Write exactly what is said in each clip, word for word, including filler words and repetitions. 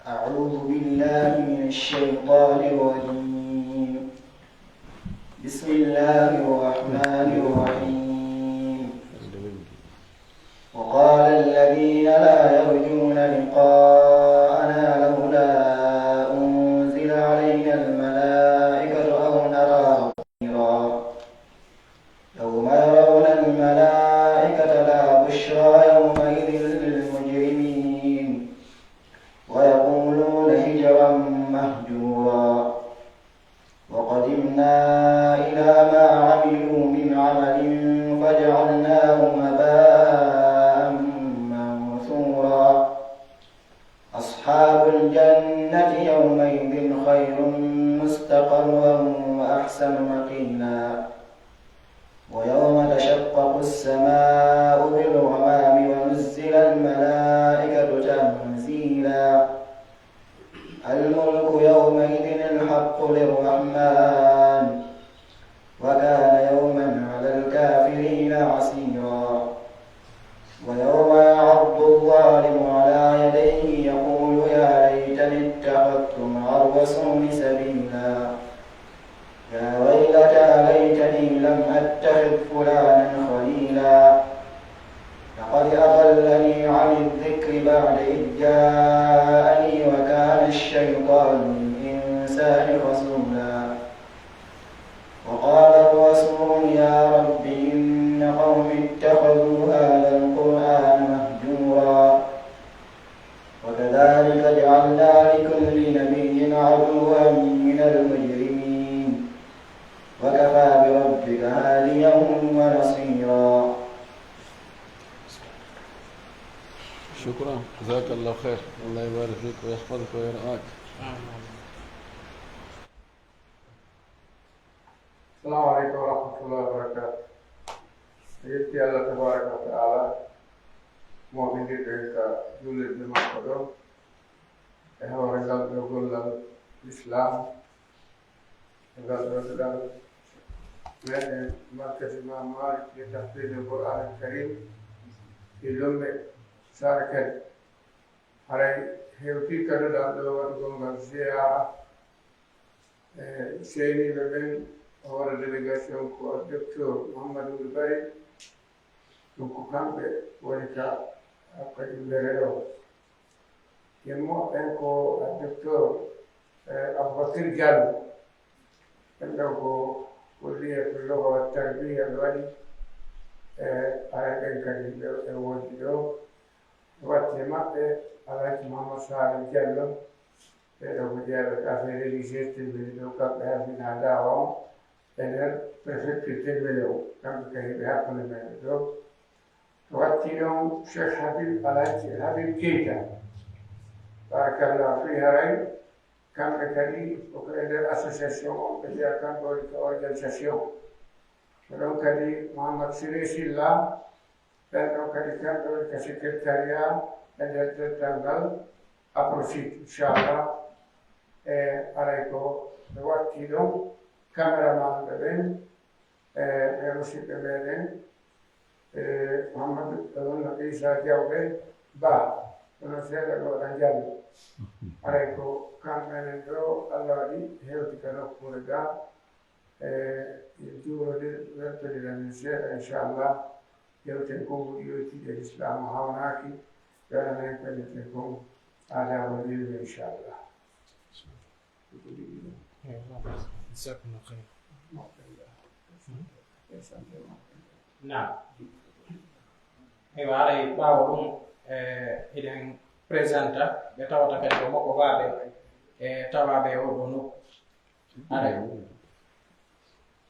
أعوذ بالله من الشيطان الرجيم. بسم الله الرحمن الرحيم. وقال الذين لا يرجون لقاءنا لولا أنزل علينا الملائكة أو نرى ربنا. يوم يرون الملائكة لا بشرى يومئذ للمجرمين ويقولون هجرا مهجورا. وقدمنا إلى ما عملوا من عمل فجعلناه هباء منثورا. أصحاب الجنة يومئذ خير مستقرا وأحسن مقيلا. ويوم تشقق السماء بالغمام ونزل الملائكة تنزيلا. الملك يومئذ الحق للرحمن وكان يوما على الكافرين عسيرا. ويوم يعض الظالم على يديه يقول يا ليتني اتخذت مع الرسول سبيلا. يا ويلتى ليتني لم أتخذ فلانا خليلا. لقد أضلني عن الذكر بعد إذ جاءني وكان الشيطان للإنسان خذولا. وقال الرسول يا رب إن قومي اتخذوا هذا القرآن مهجورا. وكذلك جعلنا لكل نبي عدوا من المجرمين وكفى بربك هاديا ونصيرا. شكرا، جزاك الله خير. الله يبارك فيك ويحفظك ويرعاك. Assalamu aleykum wa rahmatullahi wa barakatuh. Yetti Allah tabaraka wa ta'ala, mo bindirɗo en ka julirde makko ɗo e hoore ngal ɗo gollal Islam, e ngal ɗo duɗal meɗen markasi Imam Malik e tahfidul Qur'an al Karim e Lombe Saare Kadi. Haray hewti ka duɗal ɗo waɗugol ngal ziyara. E seniiɓe ɓen, hoore délégation ko docteur Mouhamadou Ould Bari, ɗum ko kamɓe woni ka hakkadimbere ɗo. Yimmo ɓen ko docteur Aboubacry Diallo, ɓen ɗo ko kulliya ko logo tarbiya ɓe waɗi. E ara ɓen kadi ɓe woodi ɗo. Watti e maɓɓe Alhaji Mouhammad Saleh Diallo, ɓeɗo ko jeeɓe ko affaire religieuse tilmini ɗo, kamɓe halfina daawa on e nder préfecture tilmini o, kamɓe kadi ɓe hakkunde men ɗo. Watti ɗon Cheikh Habib, Alhaji Habib Keita, barakallah fi haray, kamɓe kadi koko e nder association on ɓe jeeya, kamɓe woni ko organisation. Ko ɗon kadi Mouhammad Siré Silla, ɓen ɗon kadi kamɓe woni ka secrétariat e nder dental ngal Aprofit, inchallah. E aray ko ɓe watti ɗon, cameraman ɓe ɓen, e ɓe musidɓe meɗen, e Mouhamadou e wonno Issa Diawɓe Ba, kono seeɗa ɗo ɗa Diallo. Aray ko kamɓe enen ɗo Allah waɗi hewti ka nokkuure ga. E juurodir weltodiran en seeɗa inchallah. Yewten konguɗi yoytiiɗe l'islam o hawnaaki. Yonana en koñeten kon aadaabol yimɓe inchallah. Naam. Eywa, haray ɓaawo ɗum, e hiɗen présenta ɓe tawata kadi ko mokobaaɓe e tawaaɓe e oɗo nokku. Haray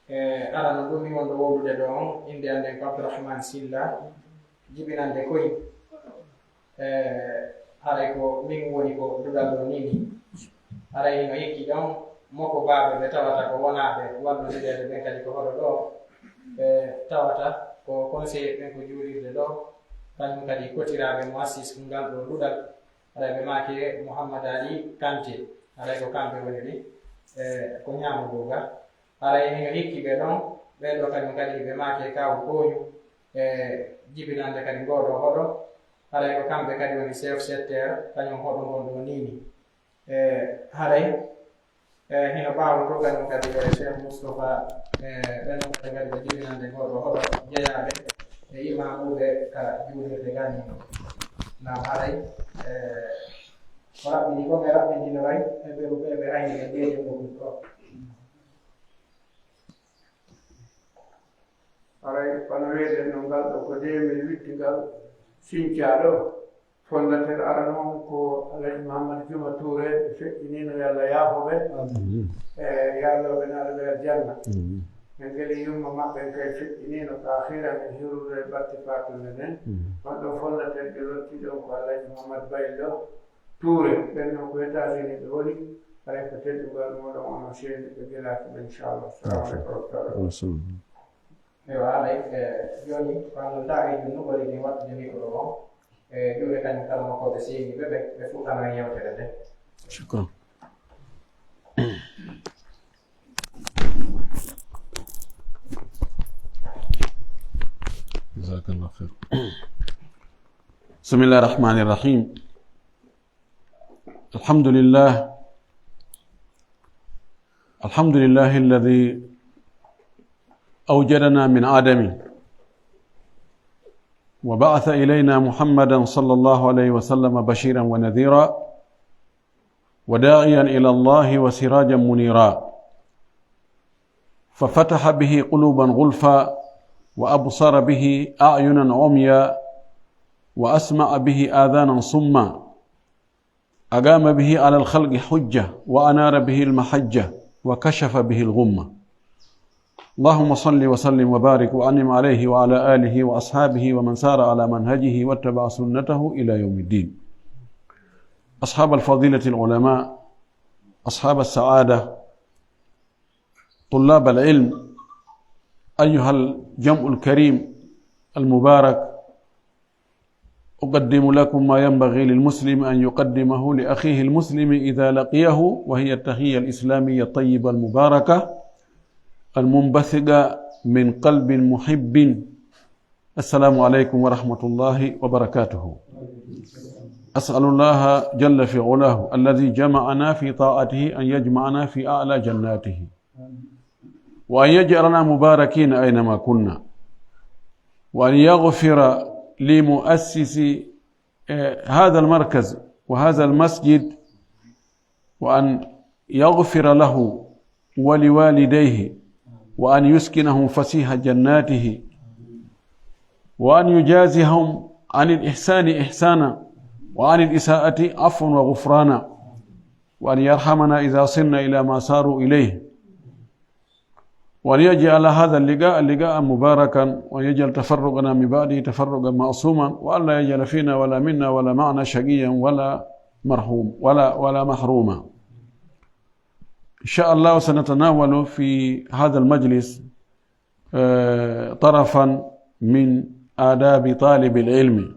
e arano ɗum mi wonɗo wowlude ɗo on, innde an nden ko Abdourahmane Silla, jibinande koy. E haray ko min woni ko duɗal ɗo nini. Haray hino hikki ɗon mokobaaɓe ɓe tawata ko wonaaɓe wallondireede ɓen kadi ko hoɗo ɗo. Ɓe tawata ko conseiller ɓen ko juulirde ɗo, kañum kadi kotiraaɓe mo assis ngal ɗo duɗal. Haray ɓe maaki Mouhammad Ali Kanté, haray ko kamɓe woni ɗi e ko ñaamo goo ga. Haray hino hikki ɓe ɗon, ɓen ɗo kañum kadi ɓe maaki e kaawu kooñu e jibinande kadi ngoo ɗo hoɗo. Haray ko kamɓe kadi woni chef secteur kañum hoɗo ngon ɗo nini. E haray, e hino ɓaawo to kañum kadi e Cheikh Moustapha, e ɓen kadi ɓe jibinande goɗɗo hoɗo jeyaaɓe e imamuɓe ka juulirde gani. Nam haray, e ko raɓɓini ko ɓe raɓɓindino ray e ɓe ɓe ɓe hayni ɓe jeejo ɗo ɗum ɗo. Haray kono wi'eten no ngal ɗo ko deux mille huit ngal sincaa ɗo. Fondateur arano on ko Alhaji Mahamadou Juma Touré, ɓe feƴƴinino, yo Allah yaafo ɓe. E yo Allah ɓe naɗa ɓe aljanna. En ngeli yumma maɓɓe en kay feƴƴinino ka akhiran e hirude batte fatunde nden. On ɗo fondateur ɓe lottiɗo on ko Alhaji Mahamadou Baylo Touré, ɓen non ko États-Unis ɓe woni. Haray ko teddungal moɗon onon seeni ɓe gelaaki ɓe, inchallah. Salamu aleykum wa rahmatullah. Ewa, alay, e jooni ko annduɗaa e ɗum no ɓuri ɗin waɗtude micro o e juuɗe kañum kala makko ɓe seeni ɓe ɓe ɓe fuɗɗano e yewtere nde. Shukran. Jazakallah khair. Bismillah rahmani rahim. الحمد لله. الحمد لله الذي أوجدنا من عدم وبعث إلينا محمدا صلى الله عليه وسلم بشيرا ونذيرا وداعيا إلى الله وسراجا منيرا، ففتح به قلوبا غلفا، وأبصر به أعينا عميا، وأسمع به آذانا صما، أقام به على الخلق حجة، وأنار به المحجة، وكشف به الغمة. اللهم صل وسلم وبارك وأنعم عليه وعلى آله وأصحابه ومن سار على منهجه واتبع سنته إلى يوم الدين. أصحاب الفضيلة العلماء، أصحاب السعادة، طلاب العلم، أيها الجمع الكريم المبارك، أقدم لكم ما ينبغي للمسلم أن يقدمه لأخيه المسلم إذا لقيه، وهي التحية الإسلامية الطيبة المباركة المنبثقة من قلب محب. السلام عليكم ورحمة الله وبركاته. أسأل الله جل في علاه الذي جمعنا في طاعته أن يجمعنا في أعلى جناته، وأن يجعلنا مباركين أينما كنا، وأن يغفر لمؤسس، آه، هذا المركز وهذا المسجد، وأن يغفر له ولوالديه، وأن يسكنهم فسيح جناته، وأن يجازيهم عن الإحسان إحسانا، وعن الإساءة عفوا وغفرانا، وأن يرحمنا إذا صرنا إلى ما صاروا إليه، وأن يجعل هذا اللقاء لقاء مباركا، وأن يجعل تفرقنا من بعده تفرقا معصوما، وأن لا يجعل فينا ولا منا ولا معنا شقيا ولا مرحوم ولا، ولا محروما. إن شاء الله سنتناول في هذا المجلس، آه، طرفا من آداب طالب العلم،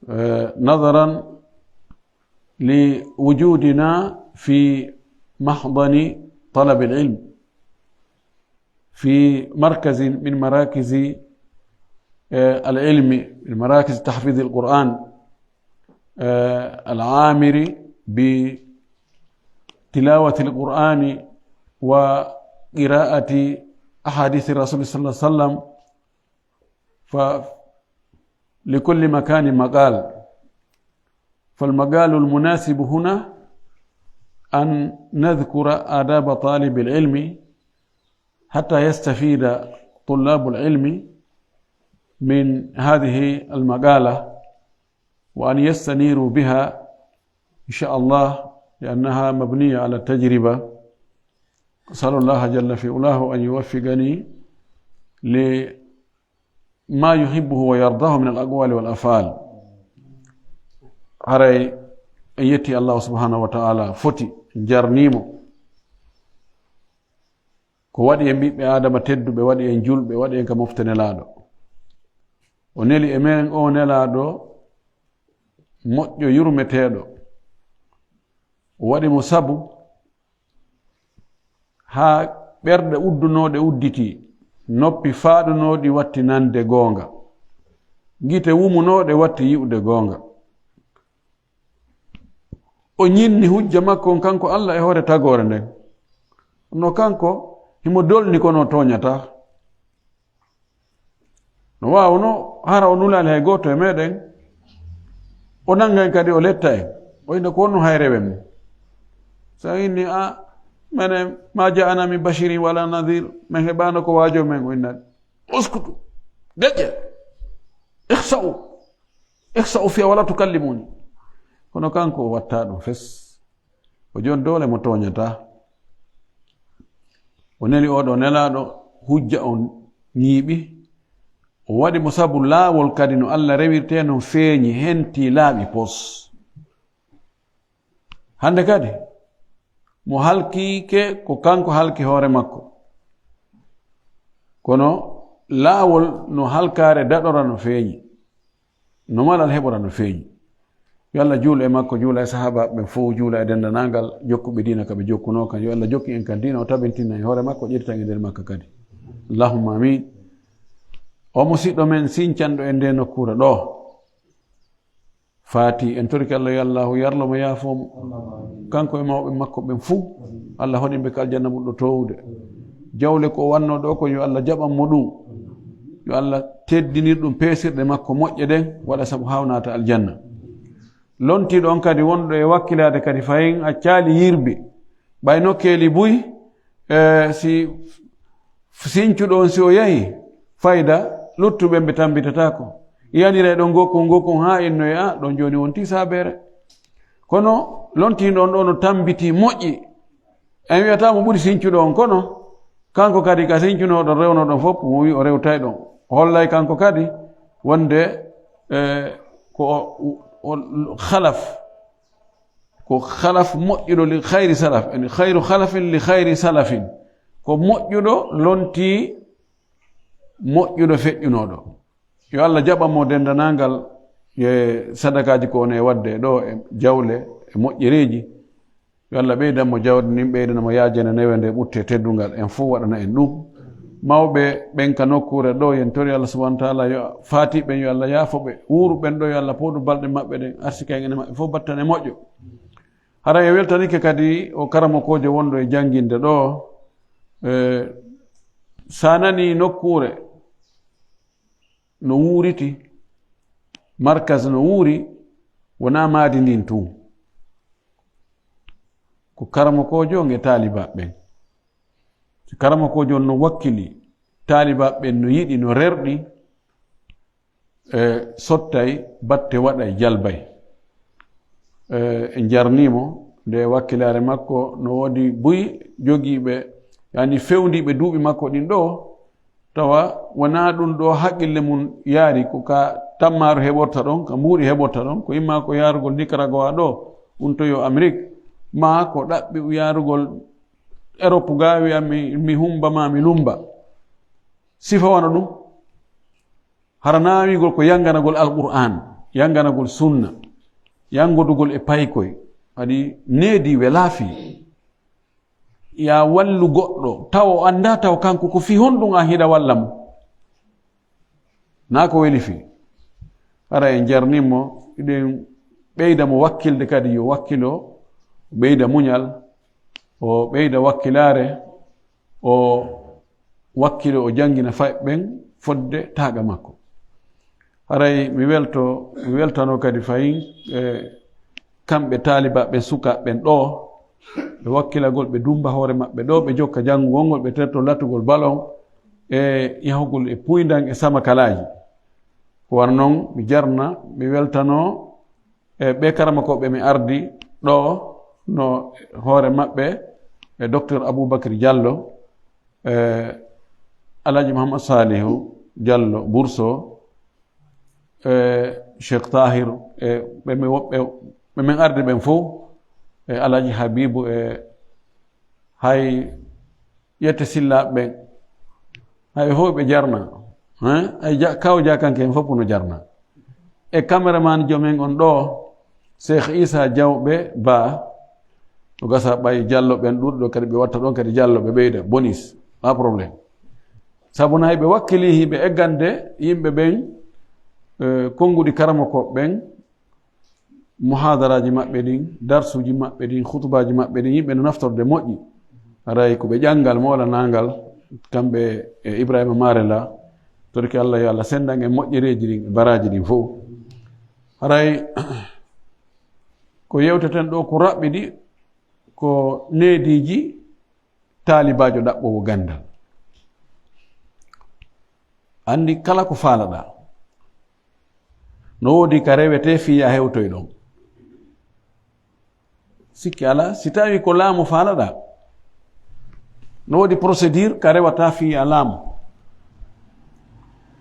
آه، نظرا لوجودنا في محضن طلب العلم، في مركز من مراكز، آه، العلم، من مراكز تحفيظ القرآن، آه، العامر بتلاوة القرآن وقراءة أحاديث الرسول صلى الله عليه وسلم. فلكل مكان مقال، فالمقال المناسب هنا أن نذكر آداب طالب العلم حتى يستفيد طلاب العلم من هذه المقالة، وأن يستنيروا بها إن شاء الله، لأنها مبنية على التجربة. أسأل الله جل في علاه أن يوفقني لما يحبه ويرضاه من الأقوال والأفعال. Haray en yetti Allahu subhanahu wa ta'ala, foti, jarnimo. Ko waɗi en ɓiɓɓe Aadama tedduɓe, waɗi en julɓe, waɗi en ka mofte Nelaaɗo. O neli e men o Nelaaɗo moƴƴo yurmeteeɗo. O waɗi mo sabu haa ɓerɗe uddunooɗe udditii, noppi faaɗunooɗi watti nande goonga, gite wumunooɗe watti yi'ude goonga. O ñinni hujja makko on kanko Allah e hoore tagoore nden. No kanko, himo dolni kono o tooñataa. No waawno hara o nulaali hay gooto e meɗen. O nannga en kadi o letta en. O inna ko honno hay rewen mo. Sa inni a, menen, ma ja'ana min bashirin wala nadhir. Men heɓaano ko waajo men o inna. Uskutu. Deƴƴe. Ihsa'u. Ihsa'u fiya wala tukallimuni. Kono kanko o watta ɗum fes. O jon doole mo tooñataa. O neli oɗo nelaaɗo hujja on ñiiɓi. O waɗi mo sabu laawol kadi no Allah rewirte non feeñi henti laaɓi pos. Hannde kadi mo halkiike ko kanko halki hoore makko. Kono laawol no halkaare daɗora no feeñi. No malal heɓora no feeñi. Yo Allah juulu e makko, juula e sahaabaaɓe ɓen fow, juula e denndanangal jokkuɓe diina ka ɓe jokkunoo kan. Yo Allah jokki en kan diina, o tabintina e hoore makko, ƴettitan e nder makka kadi. Allahumma amin. O musiɗɗo men sincanɗo e nde nokkuure ɗo. Faati, en torike Allah yo Allahu yarlo mo yaafoo mo. Kanko e mawɓe makko ɓen fow, Allah hoɗimɓe ka aljanna ɓurɗo toowude. Jawle ko o wannoo ɗo ko yo Allah jaɓan mo ɗum. Yo Allah teddinir ɗum peesirɗe makko moƴƴe ɗen, waɗa sabu haa o naata aljanna. Lontiiɗo on kadi wonɗo e wakkilaade kadi fayin accaali yirbi. Ɓay nokkeeli buy, e, si sincuɗo on si o yahi, fayda luttuɓe ɓe tambitataako. Yanira e ɗon gokon gokon haa innoye a, ɗon jooni wonti saabeere. Kono lontiiɗo on ɗo no tambiti moƴƴi. En wiyata mo ɓuri sincuɗo on, kono kanko kadi ka sincunooɗon rewnoɗon fof, mo wi o rewtay ɗon. O hollay kanko kadi wonde, e, ko o, o, o khalaf, ko khalaf moƴƴuɗo li khayri salaf, yani khayru khalafin li khayri salafin. Ko moƴƴuɗo lonti moƴƴuɗo feƴƴunooɗo. Yo Allah jaɓan mo denndanangal e sadakaaji ko on e waɗde ɗo e jawle e moƴƴereeji. Yo Allah ɓeydan mo jawdi ndin, ɓeydana mo yaajande newende e ɓutte teddungal. En fof waɗana en ɗum. Mawɓe ɓen ka nokkuure ɗo, yen tori Allah subhanahu wa taala yo faati ɓen, yo Allah yaafo ɓe. Wuuru ɓen ɗo, yo Allah pooɗu balɗe maɓɓe ɗen, arsika en ene maɓɓe fof battane moƴƴo. Hara en weltanike kadi o karamokoojo wonɗo e jannginde ɗo, e, sa nani nokkuure no wuuriti, markaz no wuuri, wonaa maadi ndin tun. Ko karamokoojo on e taalibaaɓe ɓen. Si karamokoojo on no wakkili, taalibaaɓe ɓen no yiɗi, no rerɗi, e, sottay, batte waɗay, jalbay. E, en njarnii mo nde wakkilaare makko, no woodi buy jogiiɓe, yani fewndiiɓe duuɓi makko ɗin ɗo, tawa wonaa ɗum ɗo haqqille mum yaari, ko ka tammaaru heɓorta ɗon, ka mbuuɗi heɓorta ɗon, ko imma ko yaarugol Nicaragua ɗo, ɗum to yo Amérique, maa ko ɗaɓɓi yaarugol Europe gaa, wiya mi, mi humba maa mi lumba. Sifa wano ɗum. Hara naawigol ko yanganagol Alqur'aan, yanganagol sunna, yangodugol e paykoy, waɗi needi we laafi. Ya wallu goɗɗo, taw o anndaa, taw kanko ko fii honɗum an hiɗa walla mo? Naa ko weli fii. Hara en jarnin mo, eɗen ɓeyda mo wakkilde kadi, yo wakkilo, ɓeyda muñal, o ɓeyda wakkilaare, o wakkilo, o janngina fay ɓen fodde taaɓe makko. Haray mi welto, mi weltano kadi fayin, e, kamɓe taalibaaɓe ɓen, sukaaɓe ɓen ɗo, ɓe wakkilagol, ɓe dumba hoore maɓɓe ɗo, ɓe jokka janngugol ngol, ɓe terto latugol balon, e yahugol e puyndan e samakalaaji. Ko wano non, mi jarna, mi weltano, e ɓe karamokooɓe mi ardi ɗo, no hoore maɓɓe, e Docteur Aboubacry Diallo, e Alhaji Mouhammad Salihu Diallo Bourso, e Cheikh Tahir, e ɓe mi woɓɓe, ɓe min ardi ɓen fof, e Alhaji Habibu, e hay Yette Sillaaɓe ɓen, hay ɓe fof ɓe jarna, hein? Hay ja-, kaw jakanke en fof no jarna. E cameraman jomen on ɗo, Cheikh Issa Diawɓe Ba, no gasa ɓay Diallo ɓen ɗuuɗo kadi ɓe watta ɗon kadi Diallo ɓe ɓeyda, bonis, pas problème. Sabu na hiɓe wakkili hiɓe eggande yimɓe ɓen, eh, konnguɗi karamoko ɓen, muhadaraaji maɓɓe ɗin, darsuuji maɓɓe ɗin, khutubaaji maɓɓe ɗin, yimɓe no naftorde moƴƴi. Haray ko ɓe ƴanngal moolanaangal, kamɓe e Ibrahima Marela, torki Allah, yo Allah senndan en moƴƴereeji ɗin e baraaji ɗin fof. Haray ko yewteten ɗo ko raɓɓiɗi, ko neediiji taalibaajo ɗaɓɓoowo ganndal. Anndi kala ko faalaɗaa, no woodi ka rewetee fii yo a hewtoy ɗon. Sikki alaa, si tawii ko laamu faalaɗaa, no woodi procédure ka rewataa fii yo a laamu.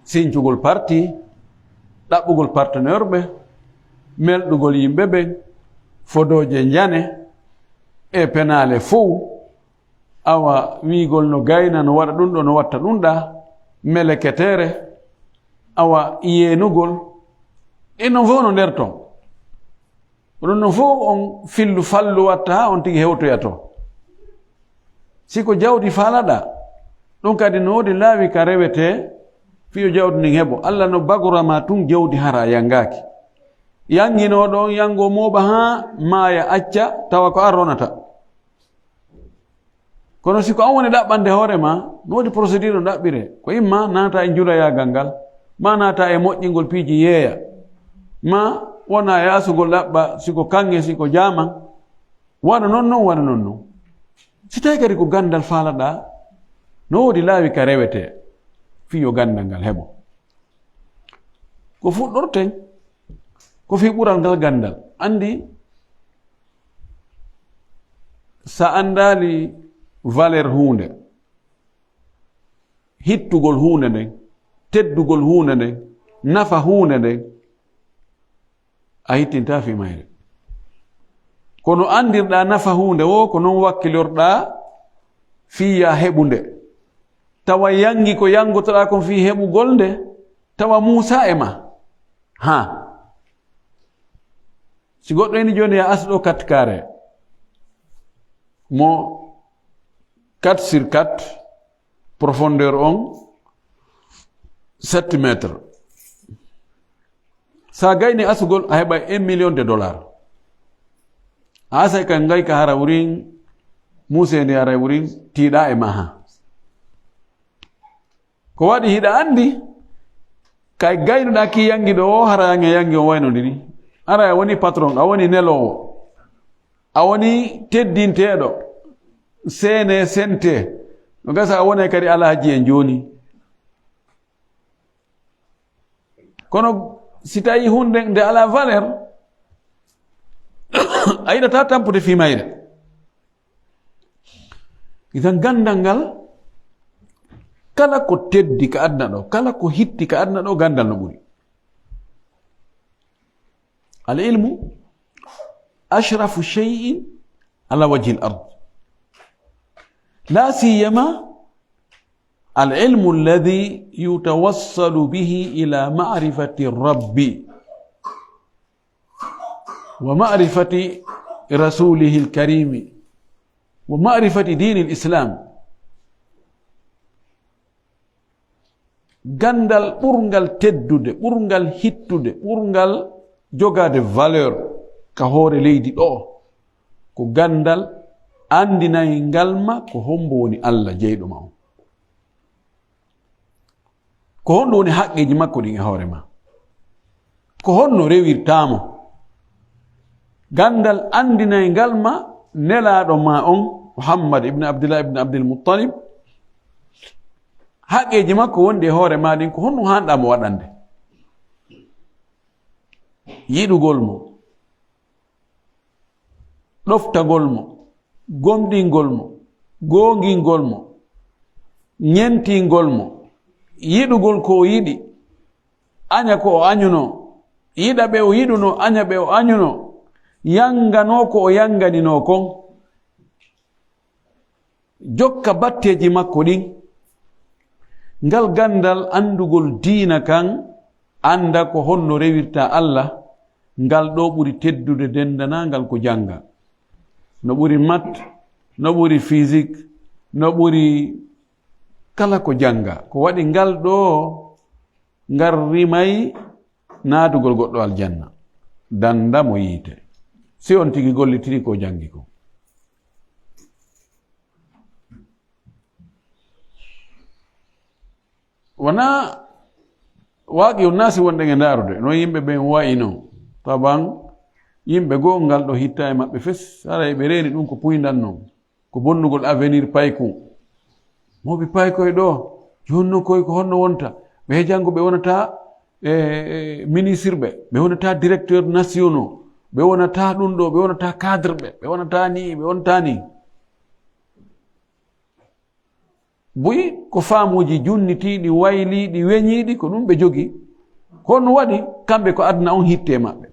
Sincugol parti, ɗaɓɓugol partenaire ɓe, melɗugol yimɓe ɓen, fodooje njane, e penaale fow, awa wiigol no gayna, no waɗa ɗum ɗo, no watta ɗum ɗa, meleketere, awa yeenugol, e non fof no nder ton. Oɗon non fof on fillu fallu watta haa on tigi hewtoya to. Si ko jawdi faalaɗa, ɗum kadi no woodi laawi ka rewetee, fiyo jawdi ndin heɓo. Allah no bagora ma tun jawdi hara a yangaaki. Yanginooɗo on yango mooɓa haa maaya acca tawa ko an ronata. Kono si ko an woni ɗaɓɓande hoore ma, no woodi procédure no ɗaɓɓiree. Ko imma naata e njuleyaagal ngal, ma naata e moƴƴingol piiji yeeya, ma wona e asugol ɗaɓɓa, si ko kaŋŋe, si ko jaaman. Waɗa non non, waɗa non non. Si tawi kadi ko ganndal faalaɗaa, no woodi laawi ka rewetee, fii yo ganndal ngal heɓo. Ko fuɗɗorten, ko fii ɓural ngal ganndal. Anndi, sa anndaali valeur huunde, hittugol huunde nden, teddugol huunde nden, nafa huunde nden, a hittintaa fii mayre. Kono anndirɗaa nafa huunde woo, ko non wakkilorɗaa fii yo a heɓu nde. Tawa yangi ko yangotoɗaa kon fii heɓugol nde, tawa muusaa e ma. Haa. Si goɗɗo ini jooni, yo a asu ɗo quatre carré mo quatre sur quatre, profondeur on sept mètres. Sa gayni asugol, a heɓay un million de dollars. A asay ka ngay ka hara wurin, muuseendi hara wurin, tiiɗa e maha. Ko waɗi hiɗa anndi, kay gaynuɗaa ki yangi ɗo o, hara yange yangi on waynodiri. Hara a woni patron, a woni neloowo, a woni teddinteeɗo, seene sente. No gasa a wonay kadi alhaji en jooni. Kono si tawi hunde nde alaa valeur, a yiɗataa tampude fii mayre. Idan ganndal ngal, kala ko teddi ka aduna ɗo, kala ko hitti ka aduna ɗo, ganndal no ɓuri. Al ilmu ashrafu shay'in ala wajhi al ard. La siyama al ilmu alladhi yutawassalu bihi ila ma'rifati rabbi wa ma'rifati rasulihi al karimi wa ma'rifati dini al islam. Ganndal ɓurngal teddude, ɓurngal hittude, ɓurngal jogaade valeur ka hoore leydi ɗo, ko ganndal anndinayngal ma ko hombo woni Allah jeyɗo ma on. Ko honɗum woni haqqeeji makko ɗin e hoore ma? Ko honno rewirtaa mo? Ganndal anndinayngal ma nelaaɗo ma on, Muhammad ibn Abdillah ibn Abdil Muttalib, haqqeeji makko wonɗi e hoore ma ɗin, ko honɗum haanɗaa mo waɗande? Yiɗugol mo, ɗoftagol mo, gomɗingol mo, goongingol mo, ñentingol mo, yiɗugol ko o yiɗi, aña ko o añunoo, yiɗa ɓe o yiɗunoo, aña ɓe o añunoo, yanganoo ko o yanganinoo kon. Jokka batteeji makko ɗin. Ngal ganndal anndugol diina kan, annda ko honno rewirta Allah, ngal ɗo ɓuri teddude denndanangal ko jannga. No ɓuri mat, no ɓuri physique, no ɓuri kala ko jannga. Ko waɗi ngal ɗo, ngal rimay naatugol goɗɗo aljanna. danda mo yiite. Si on tigi gollitiri ko janngi ko. Wona waaki on naasi wonɗen e ndaarude no yimɓe ɓen wayi non. Taban yimɓe goo ngal ɗo hitta e maɓɓe fes, haray ɓe reeni ɗum ko puydan non. Ko bonnugol avenir payku. Mawɓe paykoy ɗo, jooni non koy ko honno wonta? Ɓe janngo ɓe wonata e, e ministre ɓe, ɓe wonata directeur nationaux, ɓe wonata ɗum ɗo, ɓe wonata cadre ɓe, ɓe wonata ni, ɓe wonata ni. Buy ko faamuuji junnitiiɗi, wayliiɗi, weñiiɗi, ko ɗum ɓe jogii. Ko honno waɗi? Kamɓe ko aduna on hitte maɓɓe.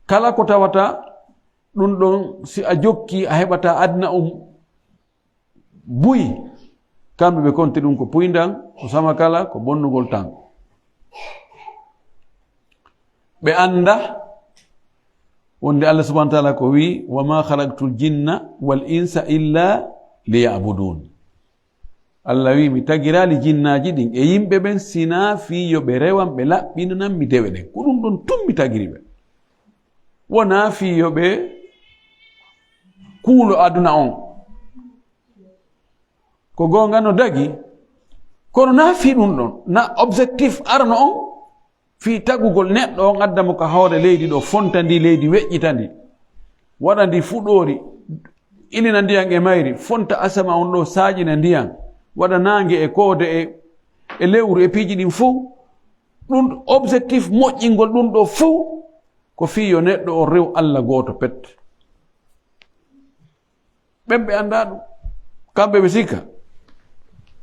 Kala ko tawata ɗum ɗon, si a jokki, a heɓata aduna on buy. Kamɓe ɓe konti ɗum ko puydan, ko sama kala, ko bonnugol tan. Ɓe annda wonde Allah subhanahu wa ta'ala ko wi, "Wa ma khalaqtul jinna wal insa illa liya'budun." Allah wi, "Mi tagiraali jinnaaji ɗin e yimɓe ɓen, sinaa fii yo ɓe rewan, ɓe laɓɓinanan mi dewe ɗen." Ko ɗum ɗon tun mi tagiri ɓe. Wonaa fii yo ɓe kuulo aduna on. Ko goonga no dagi, kono naa fii ɗum ɗon, na objectif arano on, fii tagugol neɗɗo on, adda mo ka hoore leydi ɗo, fonta ndi leydi, weƴƴita ndi, waɗa ndi fuɗoori, ilina ndiyan e mayri, fonta asama on ɗo, saaƴina ndiyan, waɗa naange e koode e, e lewru e piiji ɗin fow. Ɗum objectif moƴƴingol ɗum ɗo fow, ko fii yo neɗɗo on rew Alla gooto pet. Ɓen ɓe anndaa ɗum. Kamɓe ɓe sikka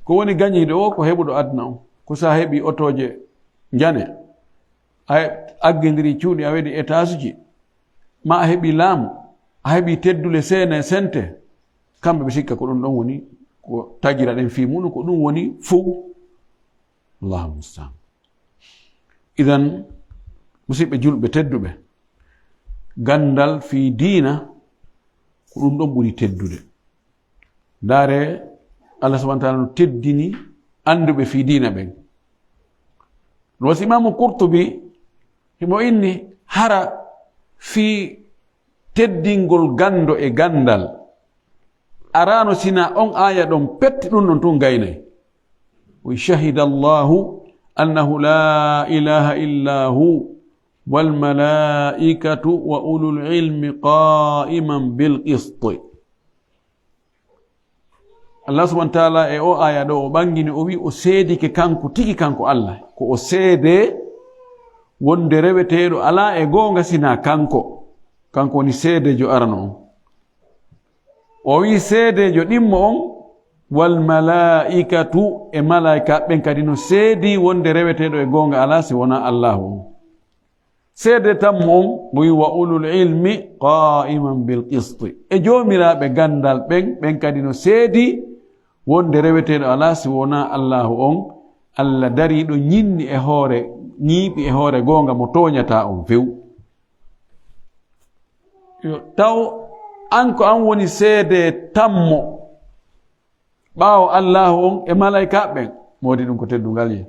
ko woni gañiiɗo o ko heɓuɗo aduna on. Ko so a heɓii otooje njane, a aggindirii cuuɗi, a waɗii etaasuji, maa a heɓii laamu, a heɓii teddule seene sente. Kamɓe ɓe sikka ko ɗum ɗon woni ko tagira ɗen fii muɗum, ko ɗum woni fow. Allahu mustaan. Idan, musiɓɓe julɓe tedduɓe, ganndal fii diina, ko ɗum ɗon ɓuri teddude. Ndaare, Allah subhanahu wa ta'ala no teddini annduɓe fii diina ɓen. Ɗum wasi Imaamu Qurtubi, himo inni hara fii teddingol ganndo e ganndal. Araano sina on aaya ɗon pet ɗum ɗon tun gaynay. Wi, "Shahida Allahu annahu la ilaha illa hu wal malaikatu wa ulul ilmi qa'iman bil qist." Allah subhanahu wa ta'ala e o aaya ɗo o ɓangini, o wi o seedike kanko tigi, kanko Allah. Ko o seede wonde reweteeɗo alaa e goonga sina kanko. Kanko woni seedeejo arano on. O wi seedeejo ɗimmo on, "Wal malaikatu", e malaika ɓen kadi no seedi wonde reweteeɗo e goonga alaa si wonaa Allahu on. Seede tammo on, o wi, "Wa ulul ilmi qa'iman bil qist." E joomiraaɓe ganndal ɓen, ɓen kadi no seedi wonde reweteeɗo alaa si wonaa Allahu on, Allah dariiɗo ñinni e hoore, ñiiɓi e hoore goonga, mo tooñataa on few. Yo taw an ko an woni seede tammo ɓaawo Allahu on e malaikaaɓe ɓen, mo waɗi ɗum ko teddungal ye.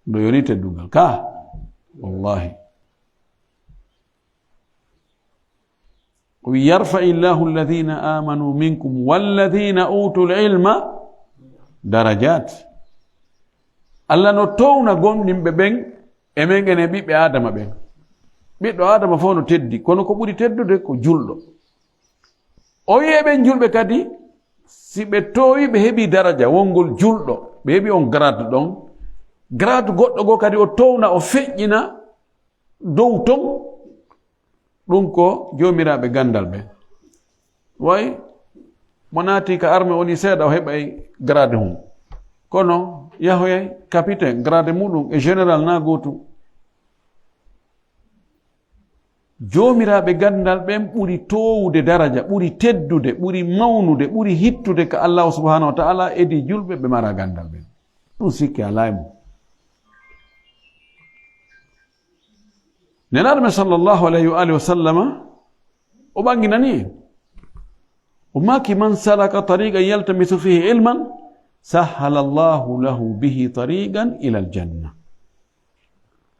Ɗo yoni teddungal ka, wallahi. O wi, "Yarfa illahu alladhina amanu minkum walladhina utul ilma darajat." Allah no towna gomɗinɓe ɓen e men ene ɓiɓɓe Adama ɓen. Ɓiɗɗo Adama fof no teddi, kono ko ɓuri teddude ko julɗo. O wi e ɓen julɓe kadi, si ɓe toowi, ɓe heɓi daraja wongol julɗo, ɓe heɓi on grade ɗon, grade goɗɗo goo kadi o towna, o feƴƴina dow ton, ɗum ko joomiraaɓe ganndal ɓe. Way mo naati ka arme woni seeɗa, o heɓay grade mum. Kono yahoyay capitaine, grade muɗum e général na gootum. Joomiraaɓe ganndal ɓen ɓuri toowude daraja, ɓuri teddude, ɓuri mawnude, ɓuri hittude ka Allahu subhanahu wa ta'ala, edi julɓe ɓe mara ganndal ɓen. Ɗum sikke alaa e mum. Nelaaɗo men sallallahu alayhi wa alihi wa sallama, o ɓanginani en. O maaki, "Man salaka tariqan yaltamisu fihi ilman, sahhala Allahu lahu bihi tariqan ila aljanna."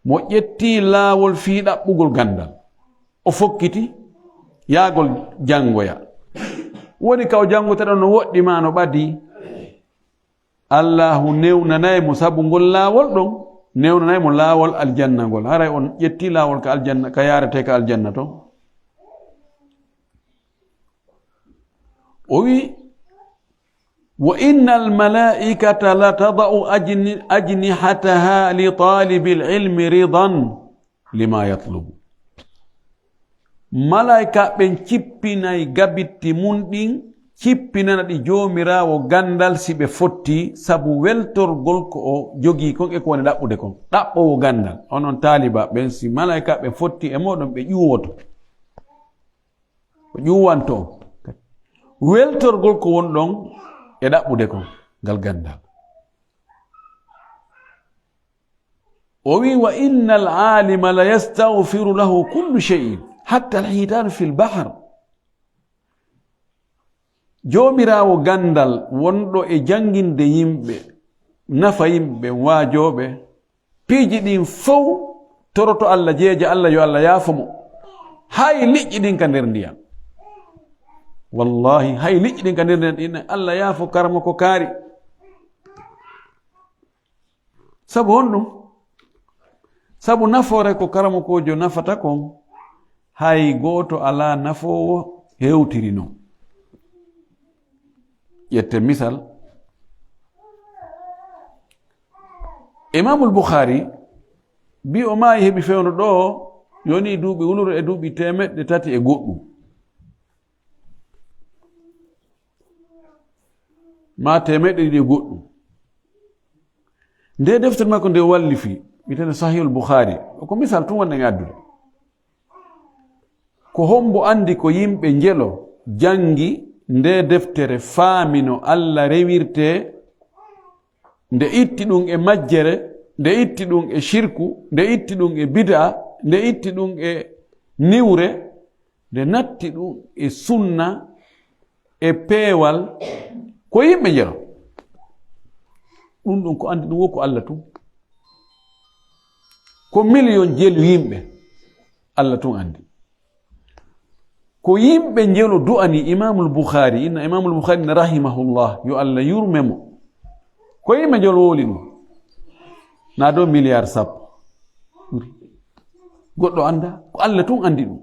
Mo ƴetti laawol fii ɗaɓɓugol ganndal, o fokkiti yaagol janngoya. Woni ka o janngoteɗon no woɗɗi maa no ɓadii. Allaahu newnanay mo sabu ngol laawol ɗon, newnanay mo laawol aljanna ngol. Haray on ƴetti laawol ka aljanna, ka yaarete ka aljanna ton. O wi, "Wa innal malaa'ikata la tada'u ajni-, ajnihataha li taalibil ilmi ridan lima yatlubu." Malaa'ika ɓen cippinay gabitti mun ɗin, cippinana ɗi Joomiraawo ganndal si ɓe fotti, sabu weltorgol ko o jogii kon e ko woni ɗaɓɓude kon. Ɗaɓɓoowo ganndal, onon taaliba ɓen, si malaa'ika ɓen fotti e mooɗon, ɓe ƴuwoto. O ƴuwanto on. Weltorgol ko won ɗon e ɗaɓɓude kon, ngal ganndal. O wi, "Wa innal aalima la yastagfiru lahu kullu shay'in, hatta al-hitanu fil bahr." Joomiraawo ganndal wonɗo e jannginde yimɓe, nafa yimɓe, waajooɓe, piiji ɗin fow toroto Allah, jeeja Allah, yo Allah yaafo mo. Hay liƴƴi ɗin ka nder ndiyam. Wallahi, hay liƴƴi ɗin ka nder ndiyam, ɗin Allah yaafo karamo ko kaari. Sabu honɗum? Sabu nafoore ko karamokoojo nafata kon, hay gooto alaa nafoowo hewtiri non. Ƴetten misal. Imaamul Bukhari, bi o maayi heɓi fewndo ɗo, yoni duuɓi wulure e duuɓi teemeɗɗe tati e goɗɗum. Maa teemeɗɗe ɗiɗi e goɗɗum. Nde deftere makko nde wallifi, wiyetee Sahihul Bukhari, ko misal tun wonɗen e addude. Ko hombo andi ko yimɓe njelo jangi nde deftere, faami no Allah rewirte, nde itti ɗum e majjere, nde itti ɗum e shirku, nde itti ɗum e bid'a, nde itti ɗum e niwre, nde natti ɗum e sunna, e peewal, ko yimɓe njelo. Ɗum ɗum ko andi ɗum wo ko Allah tun. Ko miliyon jelu yimɓe, Allah tun andi. Ko yimɓe njelo du'ani Imamul Bukhari, inna Imamul Bukhari na rahimahullah, yo Allah yurme mo. Ko yimɓe njelo wowli ɗum. Na do miliyar sappo. Ɓuri. Goɗɗo anda, ko Allah tun andi ɗum.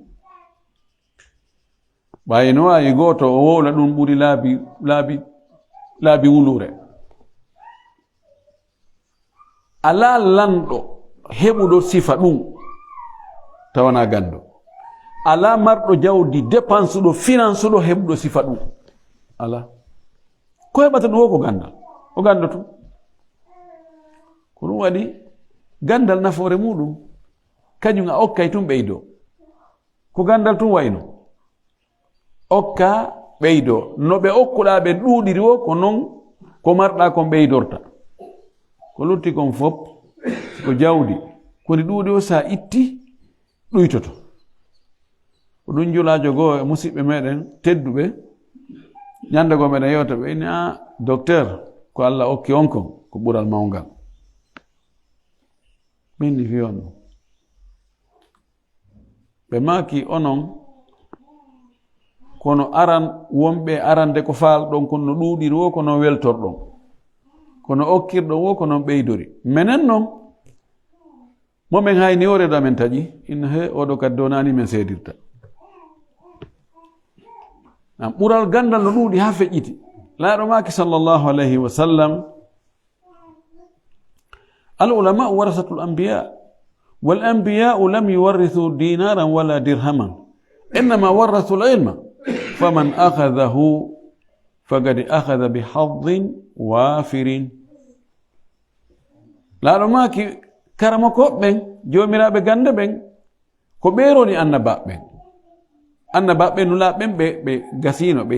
Ɓay no waawi gooto o wowla ɗum ɓuri laabi, laabi, laabi wulure. Alaa lanɗo heɓuɗo sifa ɗum tawana ganndo. Alaa marɗo jawdi, dépensuɗo, finansuɗo heɓuɗo sifa ɗum. Alaa. Ko heɓata ɗum o ko ganndal. O ganndo tun. Ko ɗum waɗi ganndal nafoore muɗum. Kañum a okkay tun ɓeydo. Ko ganndal tun wayno. Okka ɓeydo. No ɓe okkuɗaa ɓen ɗuuɗiri wo, ko non ko marɗaa kon ɓeydorta. Ko lutti kon fop, ko jawdi. Ko ndi ɗuuɗi wo, sa itti, ɗuytoto. Ko ɗum julaajo goo e musiɓɓe meɗen tedduɓe, ñande goo meɗen yewta ɓe, inni, "A, docteur, ko Allah okki on kon, ko ɓural mawngal." Min ni fi on ɗum. Ɓe maaki, "Onon, kono aran, wonɓe arande ko faalɗon kon no ɗuuɗiri wo, ko non weltorɗon. Ko no okkirɗon wo, ko non ɓeydori. Menen non, mo men hayni o reedu amen taƴi, inna he, oɗo kadi donaani men seedirta." Am ɓural ganndal no ɗuuɗi haa feƴƴiti. Laaɗo maaki sallallahu alayhi wa sallam, "Al ulama warasatul anbiya, wal anbiya'u lam yuwarrithu dinaran wala dirhaman, innama warrathul ilma, faman akhadhahu faqad akhadha bi hadhin wafirin." Laaɗo maaki, karamokooɓe ɓen, joomiraaɓe gannde ɓen, ko ɓe roni annabaaɓe ɓen. Annabaaɓe ɓen, nulaaɓe ɓen, ɓe, ɓe gasiino, ɓe,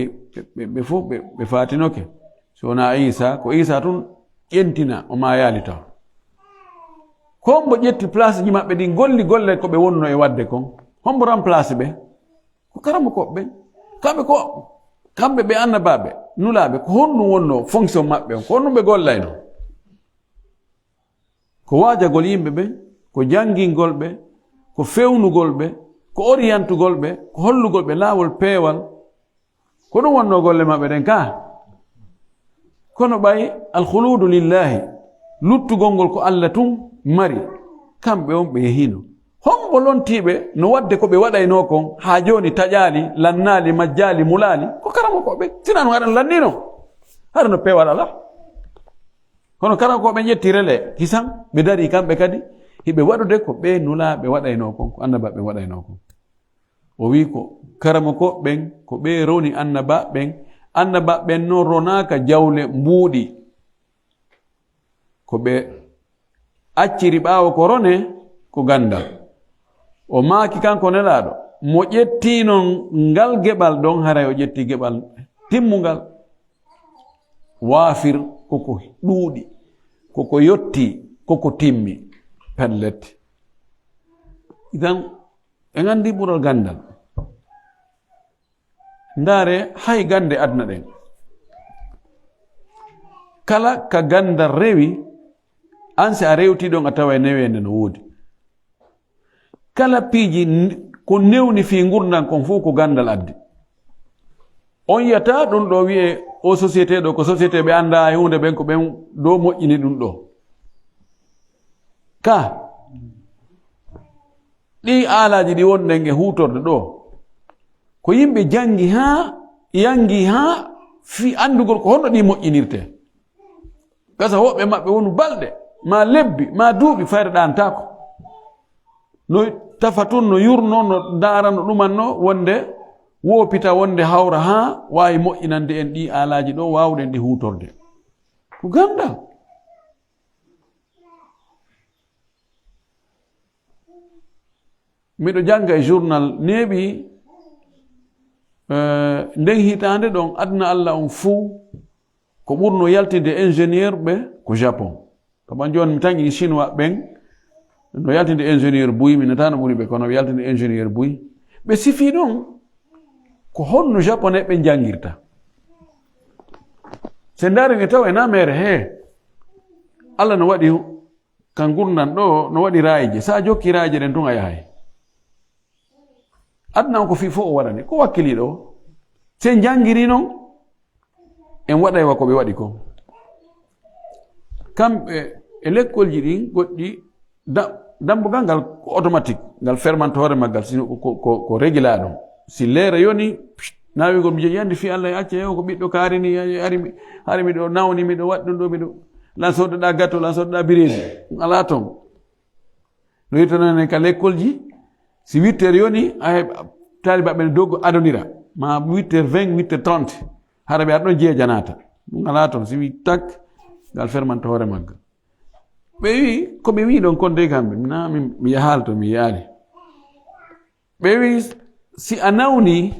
ɓe, ɓe fof ɓe, ɓe faatinoke. So wonaa Iisa, ko Iisa tun ƴentina, o maayaali taw. Ko hombo ƴetti place ji maɓɓe ɗin, golli golle ko ɓe wonno e waɗde kon? Hombo remplace ɓe? Ko karamokooɓe ɓen. Kamɓe ko, kamɓe ɓe annabaaɓe, nulaaɓe, ko honɗum wonno fonction maɓɓe on? Ko honɗum ɓe gollayno? Ko waajagol yimɓe ɓen, ko janngingol ɓe, ko fewnugol ɓe, ko oriyantugol ɓe, ko hollugol ɓe laawol peewal. Ko ɗum wonnoo golle maɓɓe ɗen kaa. Kono ɓay alkhuluudu lillaahi, luttugol ngol ko Alla tun mari, kamɓe on ɓe yehiino. Hombo lontiiɓe no waɗde ko ɓe waɗaynoo kon haa jooni taƴaali, lannaali, majjaali, mulaali? Ko karamokooɓe. Sinaa non haɗa no lanniino, haɗa no peewal alaa. Kono karamokooɓe ƴetti rele kisan, ɓe darii kamɓe kadi, hiɓe waɗude ko ɓe nulaaɓe waɗaynoo kon, ko annabaaɓe waɗaynoo kon. O wi'i ko karamokooɓe ɓen, ko ɓe roni annabaaɓe ɓen. Annabaaɓe ɓen non ronaaka jawle mbuuɗi. Ko ɓe acciri ɓaawo ko rone, ko ganndal. O maaki kanko Nelaaɗo, mo ƴettii non ngal geɓal ɗon, haray o ƴettii geɓal timmungal. Waafir, ko ko ɗuuɗi, ko ko yotti, ko ko timmi. Pellet. Idan, en anndi ɓural ganndal. Ndaare, hay gannde aduna ɗen. Kala ka ganndal rewi, an si a rewtii ɗon, a taway neweende no woodi. Kala piiji n-, ko newni fii ngurndan kon fof ko ganndal addi. On yiyata ɗum ɗo wi'e o société ɗo, ko société ɓe anndaa e huunde ɓen, ko ɓen ɗo moƴƴini ɗum ɗo. Ka ɗi aalaaji ɗi wonɗen e huutorde ɗo, ko yimɓe janngi haa, yanngi haa fii anndugol ko honno ɗi moƴƴinirtee. Gasa woɓɓe maɓɓe wonu balɗe, maa lebbi, maa duuɓi, fayre ɗaantaako. No tafa tun, no yurno, no ndaara, no ɗumanno, wonde woopita, wonde hawra haa waawi moƴƴinande en ɗi aalaaji ɗo, waawuɗen ɗi huutorde. Ko ganndal. Miɗo jannga e journal neeɓi, eh, nden hitaande ɗon, aduna Alla on fuu, ko ɓurno yaltinde ingénieur ɓe ko Japon. Kama jooni mi taŋi Chinois ɓen, no yaltinde ingénieur buy, mi nataano ɓuri ɓe, kono ɓe yaltinde ingénieur buy. Ɓe sifii ɗon ko honno Japonais ɓen janngirta. Se ndaari ɓe tawa e na mere he, Alla no waɗi ka ngurndan ɗo, no waɗi raayije. Sa jokki raayije ɗen tun a yahay. Aduna on ko fii fof o waɗani, ko wakkiliiɗo o. Se en janngiri non, en waɗay wa ko ɓe waɗi kon. Kamɓe e lekkolji ɗin goɗɗi, da-, dambugal ngal ko automatique, ngal fermante hoore maggal, si ko, ko, ko, ko régulaa ɗum. Si leere yoni, pst, naawigol mi jeyi, yandi fii Alla e acca, yo ko ɓiɗɗo kaari ni, ari mi, hari miɗo nawni, miɗo waɗi ɗum ɗo, miɗo, lan soddoɗaa gato, lan soddoɗaa bireedi, ɗum alaa ton. No yettanani ka lekkolji, si huit heures yoni, ay, taaliba ɓen dogo adonira, ma huit heures vingt, huit heures trente, hara ɓe ar ɗon jeeja naata. Ɗum alaa ton, si wi tak, ngal fermante hoore magga. Ɓe wi, ko ɓe wi ɗon kon de kamɓe, na, mi, mi yahaali to, mi yahaali. Ɓe wi, si a nawni,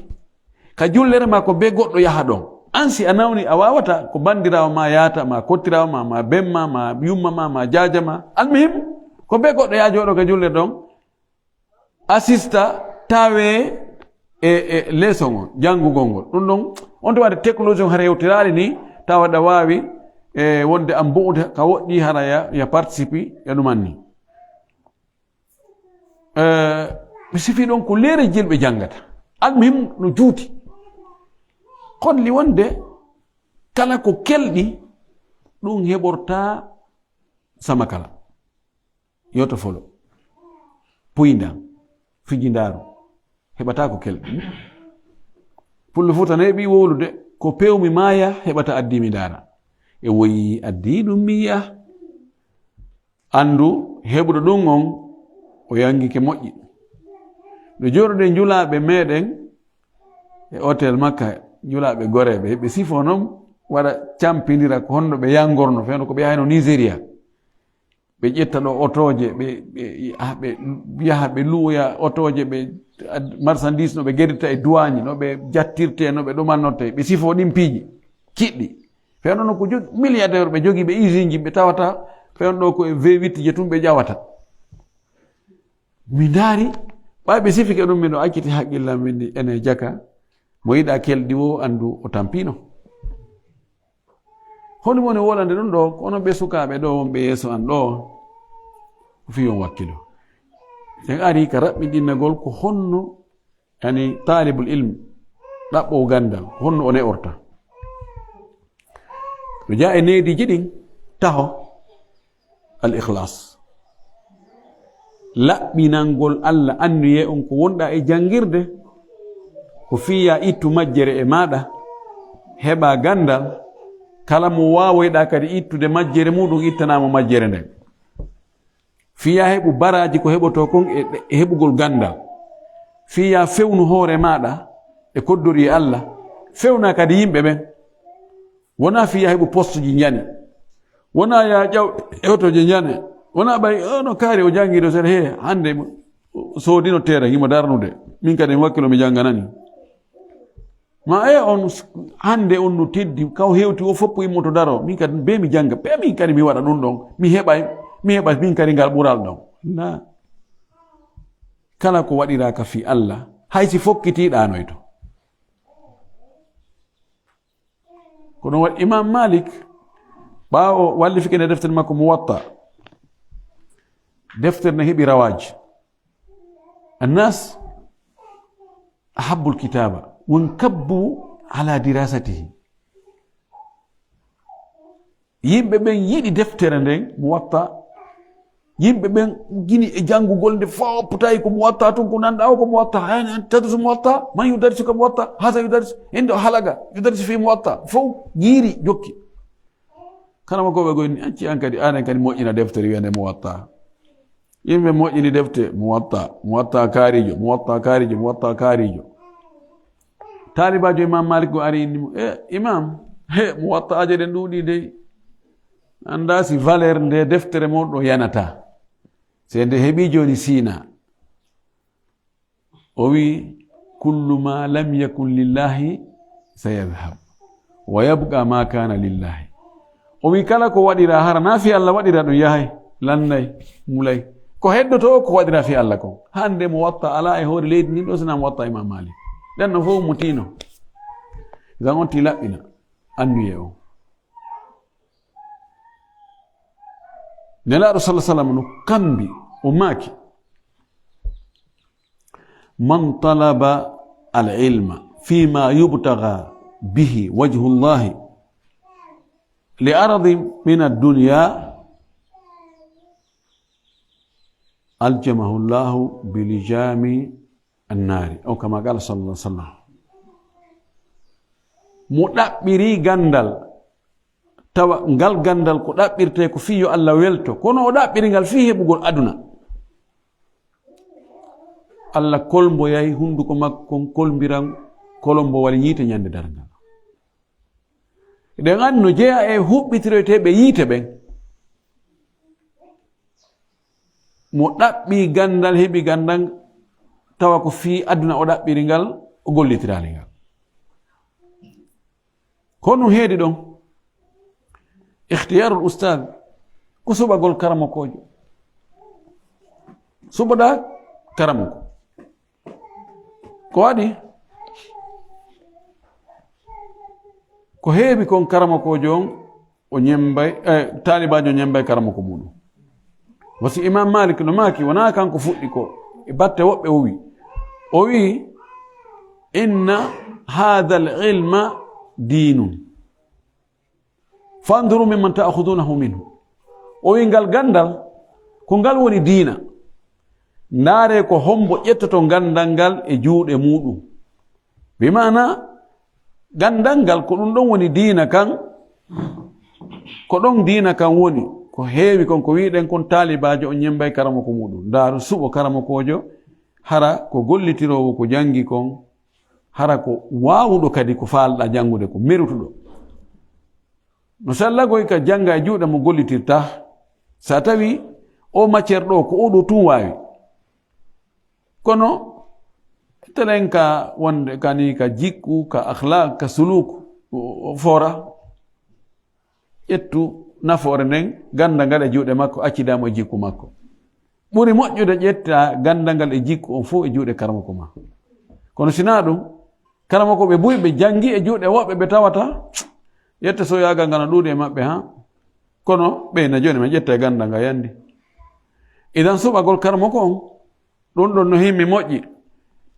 ka jullere ma ko be goɗɗo yaha ɗon. An si a nawni, a waawata ko bandiraawo ma yaata, ma kottiraawo ma, ma ben ma, ma yumma ma, ma jaaja ma. Almuhim, ko be goɗɗo yaa jooɗo ka jullere ɗon, asista, tawe e, e leçon on, janngugol ngol. Ɗum ɗon, on tawade technologie on hara hewtiraali ni, tawa ɗa waawi, e, wonde an bu'ude ka woɗɗi hara ya, ya participe e ɗum anni. Eh, mi sifii ɗon ko leere jilɓe janngata. Almuhim no juuti. Holli wonde kala ko kelɗi, ɗum heɓorta sama kala. Yoto folo. Puynda, fijindaaru, heɓata ko kelɗi. Pullo Fuuta neeɓi wowlude, ko pewmi maaya, heɓata addi mi ndaara. E woyi addi ɗum mi yi'a. Anndu heɓuɗo ɗum on, o yangike moƴƴi. No jooɗuɗen julaaɓe meɗen e hôtel Makka, julaaɓe goreeɓe, ɓe sifo non waɗa campindira ko honno ɓe yangorno, fewndo ko ɓe yahayno Nigeria. Ɓe ƴetta ɗo otooje, ɓe, ɓe, ah, ɓe yaha, ɓe luuya otooje, ɓe ad-, marchandise no ɓe gedirta e duwaañi, no ɓe jattirte, no ɓe ɗumannorte, ɓe sifo ɗin piiji kiɗɗi. Fewndo no ko jog-, milliardaire ɓe jogii ɓe usine ji, ɓe tawata fewndo ɗo ko e V huit je tun ɓe ƴawata. Mi ndaari, ɓay ɓe sifike ɗum, miɗo acciti haqqillam, min ndi ene jaka, mo yiɗa kelɗi wo, anndu o tampino. Honɗum woni wolande ɗum ɗo? Ko onon ɓe sukaaɓe ɗo wonɓe yeeso an ɗo, ko fii on wakkilo. En ari ka raɓɓiɗinnagol ko honno, yani, taalibul ilm, ɗaɓɓoowo ganndal, honno o ne'orta. No jeyaa e neediiji ɗin, taho, al ikhlas. Laɓɓinangol Allah, anniyee on ko wonɗaa e janngirde, ko fii yaa ittu majjere e maaɗa, heɓaa ganndal, kala mo waawoyɗaa kadi ittude majjere muuɗum, ittanaa mo majjere nden. Fii yaa heɓu baraaji ko heɓotoo kon e, e heɓugol ganndal. Fii yaa fewnu hoore maaɗa e koddori e Allah, fewnaa kadi yimɓe ɓen. Wonaa fii yaa heɓu postuji njani. Wonaa yaa ƴaw e otoje njane. Wonaa ɓay, "Oh, no kaari o janngi ɗo seeɗa, he, hannde mo soodino teera, himo darnude. Min kadi mi wakkilo mi jannganani." Ma e on s-, hannde on no teddi, kaw hewti o foppu immoto daro. Min kadi be mi jannga, be min kadi mi waɗa ɗum ɗon. Mi heɓa, mi heɓa min kadi ngal ɓural ɗon. Na. Kala ko waɗiraaka fii Allah, hay si fokkiti ɗaanoyto. Ko ɗum waɗi Imam Malik, ɓaawo wallifike nde deftere makko Muwatta, deftere nde heɓi rawaaj. Annas ahabbul kitaba, wankabbu ala dirasatihi. Yimɓe ɓen yiɗi deftere nden, Muwatta. Yimɓe ɓen gini e janngugol nde fof, tawi ko Muwatta tun ko nanɗaa o, ko Muwatta. Hani an tadrusu Muwatta, man yudarrisuka Muwatta, haza yudarrisu, inda halaga, yudarrisu fi Muwatta. Fof giiri jokki. Kala mo ko ɓe goyni, acci an kadi, anen kadi moƴƴina deftere wiyande Muwatta. Yimɓe moƴƴini defte, Muwatta, Muwatta kaarijo, Muwatta kaarijo, Muwatta kaarijo. Taalibaajo Imam Malik go ari inni mo, "E, Imam, he, Muwatta'aaje ɗen ɗuuɗi dey. Anndaa si valeur nde deftere mon ɗo yanata. Se nde heɓi jooni Siina." O wi, "Kullu ma lam yakun lillahi sayadhhab, wa yabqa ma kana lillahi." O wi, "Kala ko waɗira hara na fi Allah waɗira ɗum yahay, lannay, mulay. Ko heddoto o ko waɗira fi Allah kon." Hannde Muwatta alaa e hoore leydi ndin ɗo, sinaa Muwatta Imam Malik. Ɗen ɗon fof mo tiino. Zan on ti laɓɓina, annuyee on. Nelaaɗo sallallahu alaihi wasallam no kambi, o maaki, "Man talaba al-ilma fima yubtaga bihi wajhullahi li aradin min ad-dunya, aljamahu Allahu bi lijami annaari." Aw kama qala sallallahu alaihi wasallam. Mo ɗaɓɓiri ganndal, tawa ngal ganndal ko ɗaɓɓirtee ko fii yo Allah welto, kono o ɗaɓɓiri ngal fii heɓugol aduna. Allah kolmboyay hunnduko makko kon, kolmbiran kolombowal yiite ñande darngal. Eɗen anndi no jeyaa e huɓɓitiroyteeɓe yiite ɓen. Mo ɗaɓɓi ganndal, heɓi ganndal, tawa ko fii aduna o ɗaɓɓiri ngal, o gollitiraali ngal. Ko ɗum heedi ɗon, ikhtiyarul ustad, ko suɓagol karamokoojo. Suɓoɗaa karamoko. Ko waɗi? Ko heewi kon karamokoojo on, o ñembay, eh, taalibaajo ñembay karamoko muɗum. Wasi Imam Malik no maaki, wonaa kanko fuɗɗi ko, e batte woɓɓe o wi. O wi, "Inna hadha al-ilma dinun. Fanduru mimman ta'khudunahu minhu." O wi, "Ngal ganndal, ko ngal woni diina. Ndaare ko hombo ƴettoto ganndal ngal e juuɗe muɗum." Bi maana, ganndal ngal ko ɗum ɗon woni diina kan, ko ɗon diina kan woni, ko heewi kon, ko wi'ɗen kon taalibaajo on ñembay karamoko muɗum. Ndaaru suɓo karamokoojo, hara ko gollitiroowo ko janngi kon, hara ko waawuɗo kadi ko faalɗaa janngude ko, merutuɗo. No sallagoy ka jannga e juuɗe mo gollitirta, sa tawi o matière ɗo ko oɗo tun waawi. Kono telen ka wonde kani ka jikku, ka akhlaq, ka suluk, o, o foora. Ƴettu nafoore nden, ganndal ngal e juuɗe makko, accidamo e jikku makko. Ɓuri moƴƴude ƴetta ganndal ngal e jikku on fof e juuɗe karamoko ma. Kono sinaa ɗum, karamokooɓe buy ɓe janngi e juuɗe woɓɓe ɓe tawata, yette soyaagal ngal no ɗuuɗi e maɓɓe, ha? Kono ɓe na jooni ma ƴetta e ganndal ngal yandi. Idan suɓagol karamoko on, Ɗum ɗon no himmi moƴƴi.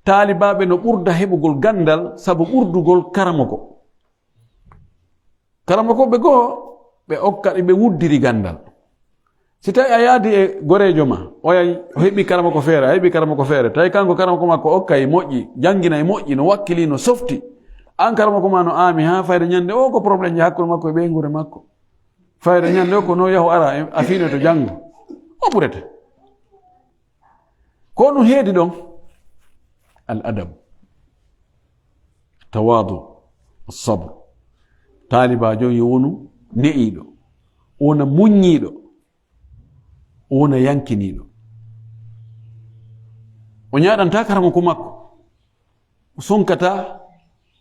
Taalibaaɓe no ɓurda heɓugol ganndal sabu ɓurdugol karamoko. Karamokooɓe goo, ɓe okka ɗi ɓe wuddiri ganndal. Si tawi a yaadi e goreejo ma, o yahi, o heɓi karamoko feere, a heɓi karamoko feere, tawi kanko karamoko makko okka e moƴƴi, janngina e moƴƴi, no wakkili, no softi. Aan karamoko ma no aami haa fayde ñannde o ko problème ji hakkunde makko e ɓeynguure makko. Fayde ñannde o ko no yahu ara, a fiinoy to janngo. O ɓurete. Ko ɗum heedi ɗon. Al adab, tawaadu, sabr. Taalibaajo yo wonu ne'iiɗo, o wona muññiiɗo, o wona yankiniiɗo. O ñaaɗanta karamoko makko, o sonkataa,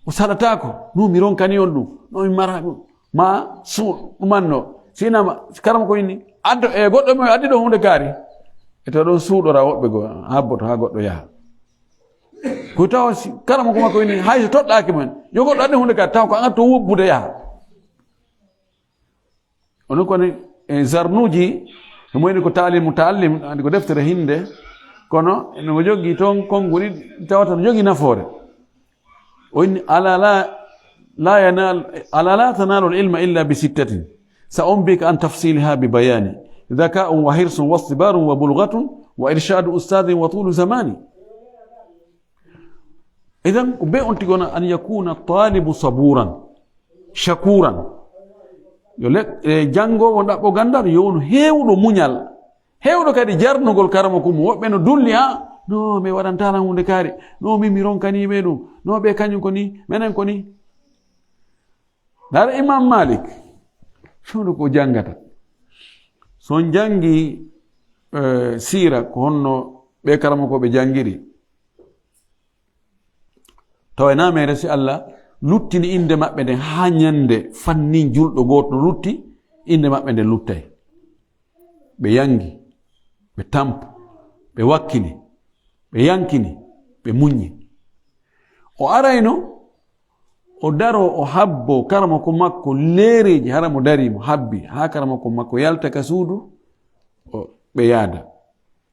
o saɗataako. No mi ronkani on ɗum, no mi mara ɗum. Ma suuɗ ɗumanno. Sinama karamoko inni, addo e goɗɗo mo addi ɗo huunde kaari. E to ɗon suuɗora woɓɓe goo, habboto haa goɗɗo yaha. Ko tawa si, karamoko makko inni, hay so toɗɗaaki mo en, yo goɗɗo addi huunde kaari, taw ko an to wobbude yaha. Onon koni e Zarnuuji, mo woni ko Taalim Mutaallim, andi ko deftere hinde, kono no jogii toon konnguli tawata no jogii nafoore. O inni, "Ala la, la yanal, ala la tanalu al-ilma illa bi sittatin. Sa unbika an tafsiliha bi bayani. Dhaka'un wa hirsun wa istibarun wa bulghatun wa irshadu ustadhin wa tulu zamani." Idan, ko be on tigi wona an yakuna talibu saburan, shakuran. Yo le-, e, janngoowo ɗaɓɓo ganndal, yo wonu heewɗo muñal, heewɗo kadi jarnugol karamoko mum. Woɓɓe no dulli, "A, no, mi waɗantaa lan huunde kaari. No, min mi ronkanii ɓe ɗum. No, ɓe kañum ko ni, menen ko ni." Ndaara Imam Malik, fewndo ko janngata. So on janngi, e, siira, ko honno ɓe karamokooɓe janngiri. Tawa e nameere si Allah luttini innde maɓɓe nden haa ñannde fannin julɗo gooto no lutti, innde maɓɓe nden luttay. Ɓe yanngi, ɓe tampu, ɓe wakkili, ɓe yankini, ɓe muññi. O arayno, o daro, o habbo karamoko makko leereeji, hara mo darii mo habbi, haa karamoko makko yalta ka suudu, o, ɓe yaada.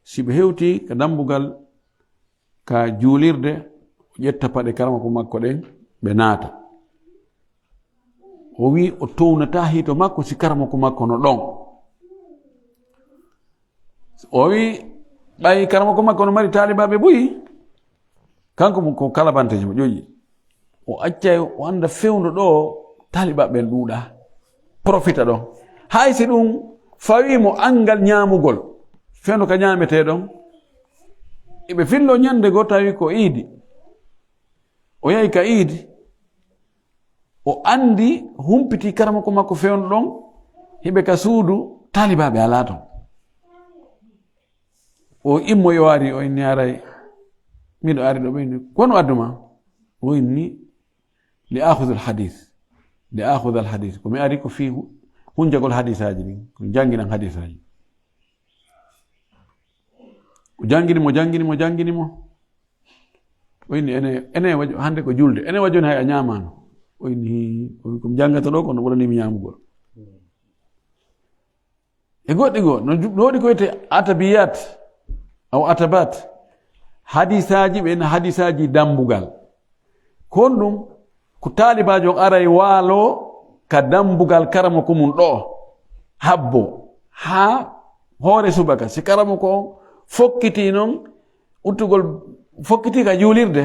Si ɓe hewti ka dambugal ka juulirde, o ƴetta paɗe karamoko makko ɗen, ɓe naata. O wi'i o townataa hito makko si karamoko makko no ɗon. O wi'i ɓay karamoko makko no mari taalibaaɓe buy, kanko mo ko kalabanteejo mo ƴoƴi. O accay o annda fewndo ɗo taalibaaɓe ɓen ɗuuɗaa. Profita ɗon. Hay si ɗum fawii mo anngal ñaamugol, fewndo ka ñaametee ɗon, eɓe fillo ñannde goo tawi ko iidi. O yahi ka iidi, o anndi, humpiti karamoko makko fewndo ɗon, hiɓe ka suudu, taalibaaɓe alaa ton. O immo yo ari, o inni, "Aray, miɗo ari ɗo," ɓe inni, "Ko no addu ma?" O inni, "Li akhudhal hadith, li akhudhal hadith." Ko mi ari ko fii hu-, hunjagol hadisaaji ɗin, ko mi jannginan hadisaaji. O janngini mo, janngini mo, janngini mo. O inni, "Ene, ene wajo-, hannde ko julde. Ene wajoni hay a ñaamaano." O inni, "Ko mi janngata ɗo, kono ɓuranii mi ñaamugol." E goɗɗi goo, no ju-, no woodi ko wiyetee atabiyat, aw atabat. Hadisaaji ɓen, hadisaaji dambugal. Ko honɗum? Ko taalibaajo on aray waaloo ka dambugal karamoko mum ɗo, habbo, haa hoore subaka. Si karamoko on fokkitii non, uttugol, fokkitii ka juulirde,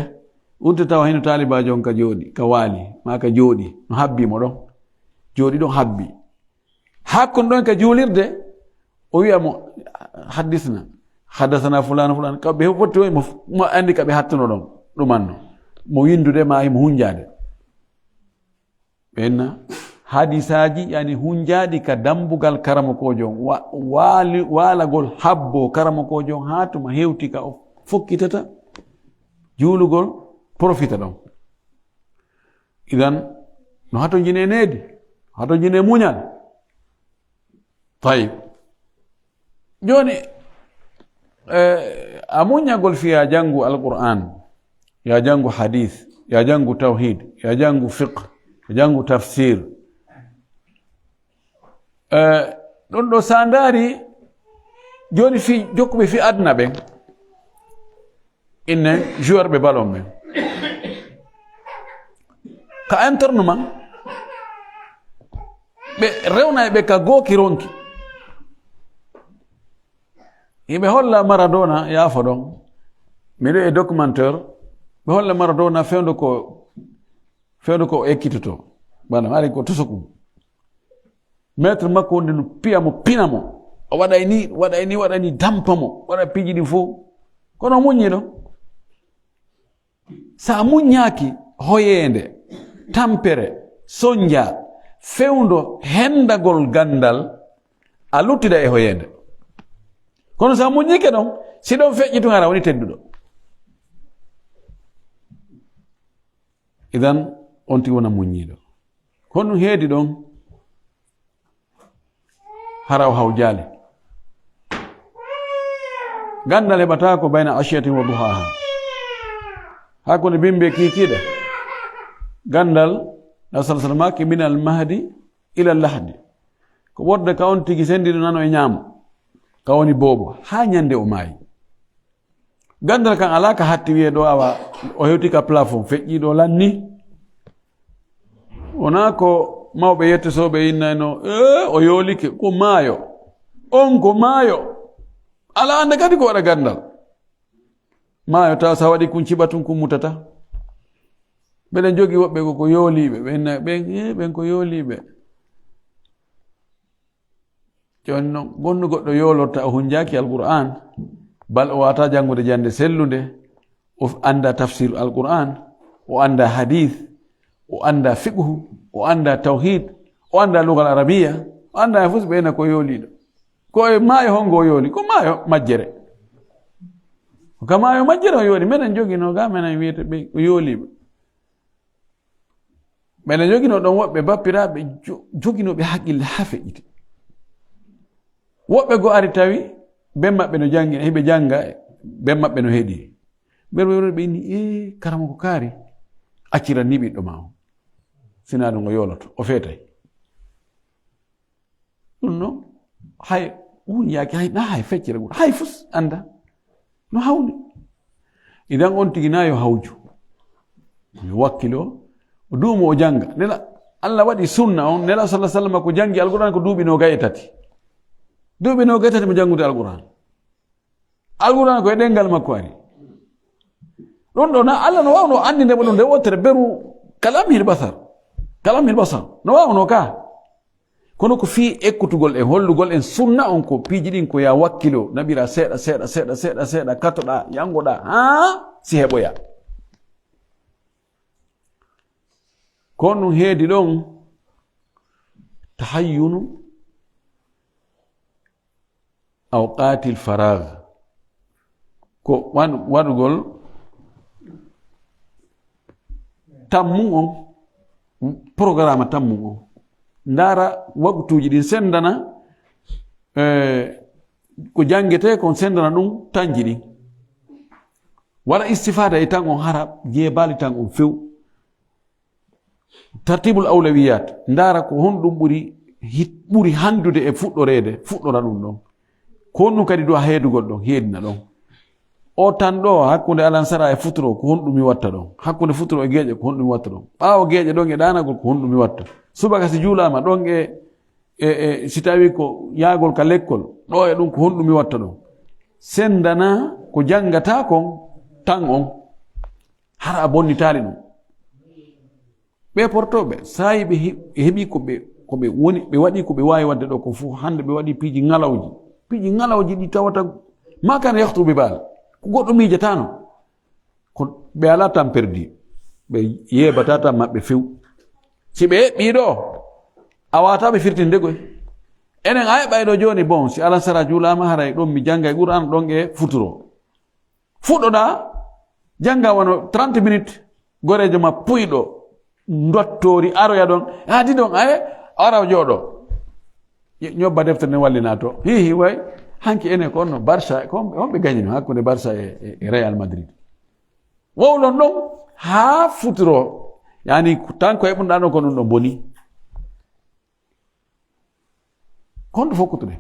utte tawa hino taalibaajo on ka jooɗi, ka waali, maa ka jooɗi, no habbi mo ɗon. Jooɗi ɗon habbi. Hakkun ɗon ka juulirde, o wi'a mo, "Haddisna, haddasana fulaan, fulaan." Ka ɓe fotti o mo, mo anndi ka ɓe hattuno ɗon, ɗumanno. Mo winndude maa himo hunjaade. Ɓenna hadisaaji, yani, hunjaaɗi ka dambugal karamokoojo on. Wa-, waali-, waalagol habbo karamokoojo on haa tuma hewti ka o fokkitata juulugol, profita ɗon. Idan, no hatonjine needi, hatonjine muñal. Tayib. Jooni, eh, a muññagol fii a janngu Alqur'aan, ya janngu hadiis, ya janngu tawhiid, ya janngu fiqh, ya janngu tafsiir. Eh, ɗon ɗo sa ndaari, jooni fii jokkuɓe fii aduna ɓen, Inne joueur ɓe ballon ɓen. Ka entraînement, ɓe rewna e ɓe ka gooki ronki. Hiɓe holla Maradona, yaafo ɗon. Miɗo e documentaire, ɓe holla Maradona fewndo ko, fewndo ko ekkitoto. Bana, ari ko tosokum. Maître makko wonde no piya mo, pina mo. O waɗay ni, waɗay ni, waɗay ni, dampa mo. Waɗa piiji ɗin fof. Kono o muññi ɗon. Sa a muññaaki hoyeende, tampere, sonja, fewndo, hendagol gandal, a luttida e hoyeende. Kono sa a muññike ɗon, si ɗon feƴƴi tun, hara woni tedduɗo. Idan, on tigi wona muññiiɗo. Kono ɗun heedi ɗon, hara o hawjaali. Gandal heɓata ko bayna ashiyatin wa duhaha. Hakkunde bimbi e kiikiiɗe. Gandal, na sallallahu alaihi wasallam maaki, "Min al mahdi ila al lahdi." Ko ɓurde ka on tigi sendiɗo nano e ñaamo. Ka woni boobo, haa ñande o maayi. Gandal kan alaa ka hatti wi'e ɗo awa, o hewti ka plafond, feƴƴi ɗo lanni. Wonaa ko mawɓe yetto sooɓe innayno, "Ee, o yoolike, ko maayo." On ko maayo. Alaa annde kadi ko waɗa gandal. Maayo taw sa waɗi kun ciɓa tun kun mutata. Ɓeɗen jogi woɓɓe ko, ko yooliiɓe, ɓen na-, ɓen, ee, ɓen ko yooliiɓe. Jooni non, gonno goɗɗo yoolorta o hunjaaki Alqur'aan, bal o wata janngude jannde sellunde, o f-, annda tafsir Alqur'aan, o annda hadiis, o annda fiqhu, o annda tawhiid, o annda lugal arabiya, o annda e fof ɓeyna ko yooliiɗo. Ko e maayo hongo o yooli? Ko maayo majjere. Ko ka maayo majjere o yooli. Menen joginoo ga, menen wiyete ɓe ko yooliiɓe. Mbeɗa jogino ɗon woɓɓe bappiraaɓe jo-, joginooɓe haqqille haa feƴƴiti. Woɓɓe goo ari tawi ben maɓɓe no janngi, hiɓe jannga, ben maɓɓe no heɗi. Mbeɗa wewre ɓe inni, "Ee, karamoko kaari, acciran ni ɓiɗɗo ma o. Sinaa ɗum o yooloto, o feetay." Ɗum noon, hay hunyaaki, hay na hay feccere goo, hay fus annda no hawni. Idan on tigi na yo hawju. Yo wakkilo, o duumo o jannga. Nela, Allah waɗi sunna on, Nela sallallahu alaihi wasallam ko janngi Alqur'aan ko duuɓi noogay e tati. Duuɓi noogay e tati mo janngude Alqur'aan. Alqur'aan ko e ɗemngal makko ari. Ɗum ɗo na Allah no waawno anndinde mo ɗum nde wootere beru kalamhil basar. Kalamhil basar. No waawno ka. Kono ko fii ekkutugol en, hollugol en sunna on ko piiji ɗin ko ya wakkilo, naɓira seeɗa, seeɗa, seeɗa, seeɗa, seeɗa, katoɗa, yangoɗa, haa si heɓoya. Ko ɗum heedi ɗon tahayyunu awqaatil faraag. Ko wan-, waɗugol tammu on, programme tammu on. Ndaara waktuuji ɗin, senndana, eh, ko janngetee kon, senndana ɗum tanji ɗin. Waɗa istifaada e tan on, hara jeebaali tan on few. Tartibul awlawiyat, ndaara ko honɗum ɓuri hit-, ɓuri handude e fuɗɗoreede, fuɗɗora ɗum ɗon. Ko honɗum kadi du'a heedugol ɗon, heedina ɗon. O tan ɗo, hakkunde alansara e futuro, ko honɗum mi watta ɗon? Hakkunde futuro e geeƴe, ko honɗum mi watta ɗon? Ɓaawo geeƴe ɗon e ɗaanagol, ko honɗum mi watta? Subaka si juulaama ɗon e, e, e, si tawi ko yaagol ka lekkol, ɗo e ɗum, ko honɗum mi watta ɗon? Sendana ko janngata kon tan on. Hara a bonnitaali ɗum. Ɓe portooɓe, saayi ɓe he-, heɓi ko ɓe, ko ɓe woni, ɓe waɗi ko ɓe waawi waɗde ɗo ko fof. Hannde ɓe waɗi piiji ŋalawji. Piiji ŋalawji ɗi tawata ma kana yahtu bi baal. Ko goɗɗo miijataano. Ko ɓe alaa tan perdi. Ɓe yeebata tan maɓɓe few. Si ɓe eɓɓii ɗo, a waawataa ɓe firtinde koy. Enen a eɓay ɗo jooni, bon, si alansara juulaama, haray ɗon mi jannga e Qur'aan ɗon e futuro. Fuɗɗoɗaa, jannga wano trente minutes, goreejo ma puyɗo, ndottoori, aroya ɗon, haadi ɗon, aye, ara o jooɗo. Ƴe-, ñobba deftere nden wallina to. Hi, hi, way, hanki ene ko onno Barça, ko on, on ɓe gañino hakkunde Barça e, e, e Real Madrid. Wowlon ɗon haa futuro, yani, tan ko heɓunɗaa ɗon ko ɗum ɗon boni. Ko honto fof kutuɗen?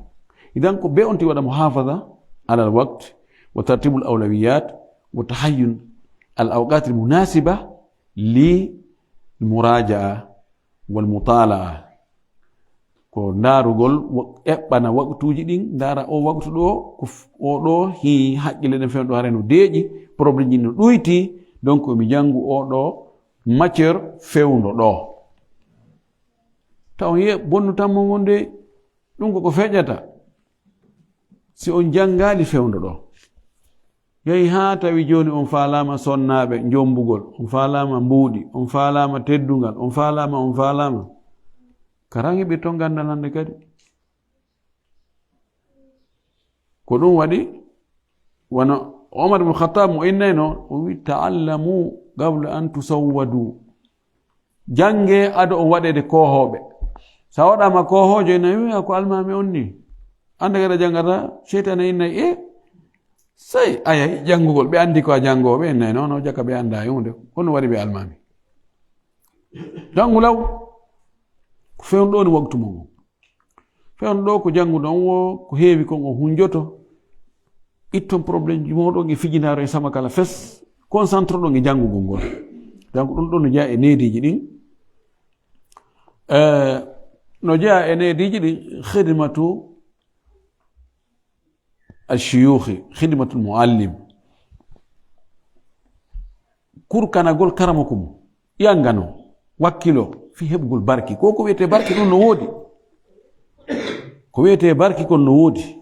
Idan ko be on tigi waɗa muhafaza alal waqt wa tartibul awlawiyat, وتحين الأوقات المناسبة للمراجعة والمطالعة. Ko ndaarugol, wa-, eɓɓana waqtuuji ɗin, ndaara o waqtu ɗo, ko f-, o ɗo, hi, haqqille ɗen fewndo ɗo, haray no deeƴi, problème ji no ɗuyti, donc mi janngu o ɗo matière fewndo ɗo. Taw ye bonnu tammo ngon de, ɗum ko ko feƴƴata. Si on janngaali fewndo ɗo, yahi haa tawi jooni on faalaama sonnaaɓe njombugol, on faalaama mbuuɗi, on faalaama teddungal, on faalaama, on faalaama. Karan heɓirton ganndal hannde kadi. Ko ɗum waɗi, wano Omar ibn Khattab mo innayno, o wi, "Ta'allamu qabla an tusawwadu." Jannge ado on waɗeede koohooɓe. Sa waɗaama koohoojo, ina wiya ko almaami on ni. Annda kadi a janngata, seytaane innay, e, sey, ayay, janngugol, ɓe anndi ko a janngooɓe, innay, non, non, jaka ɓe annda e huunde. Kono waɗi ɓe almaami. Janngu law, ko fewndo ɗo ni waktu mum. Fewndo ɗo ko jannguɗon wo, ko heewi kon on hunjoto. Itton problème ji mooɗon e fijinaaro e sama kala fes. Concentre ɗon e janngugol ngol. Donc ɗum ɗon no jeyaa e neediiji ɗin. Eh, no jeyaa e neediiji ɗin, khidmatu al-shuyukhi, khidmatul muallim. Kurkanagol karamoko mum, yangano, wakkilo, fii heɓugol barki. Ko ko wiyetee barki ɗum no woodi. Ko wiyetee barki kon no woodi.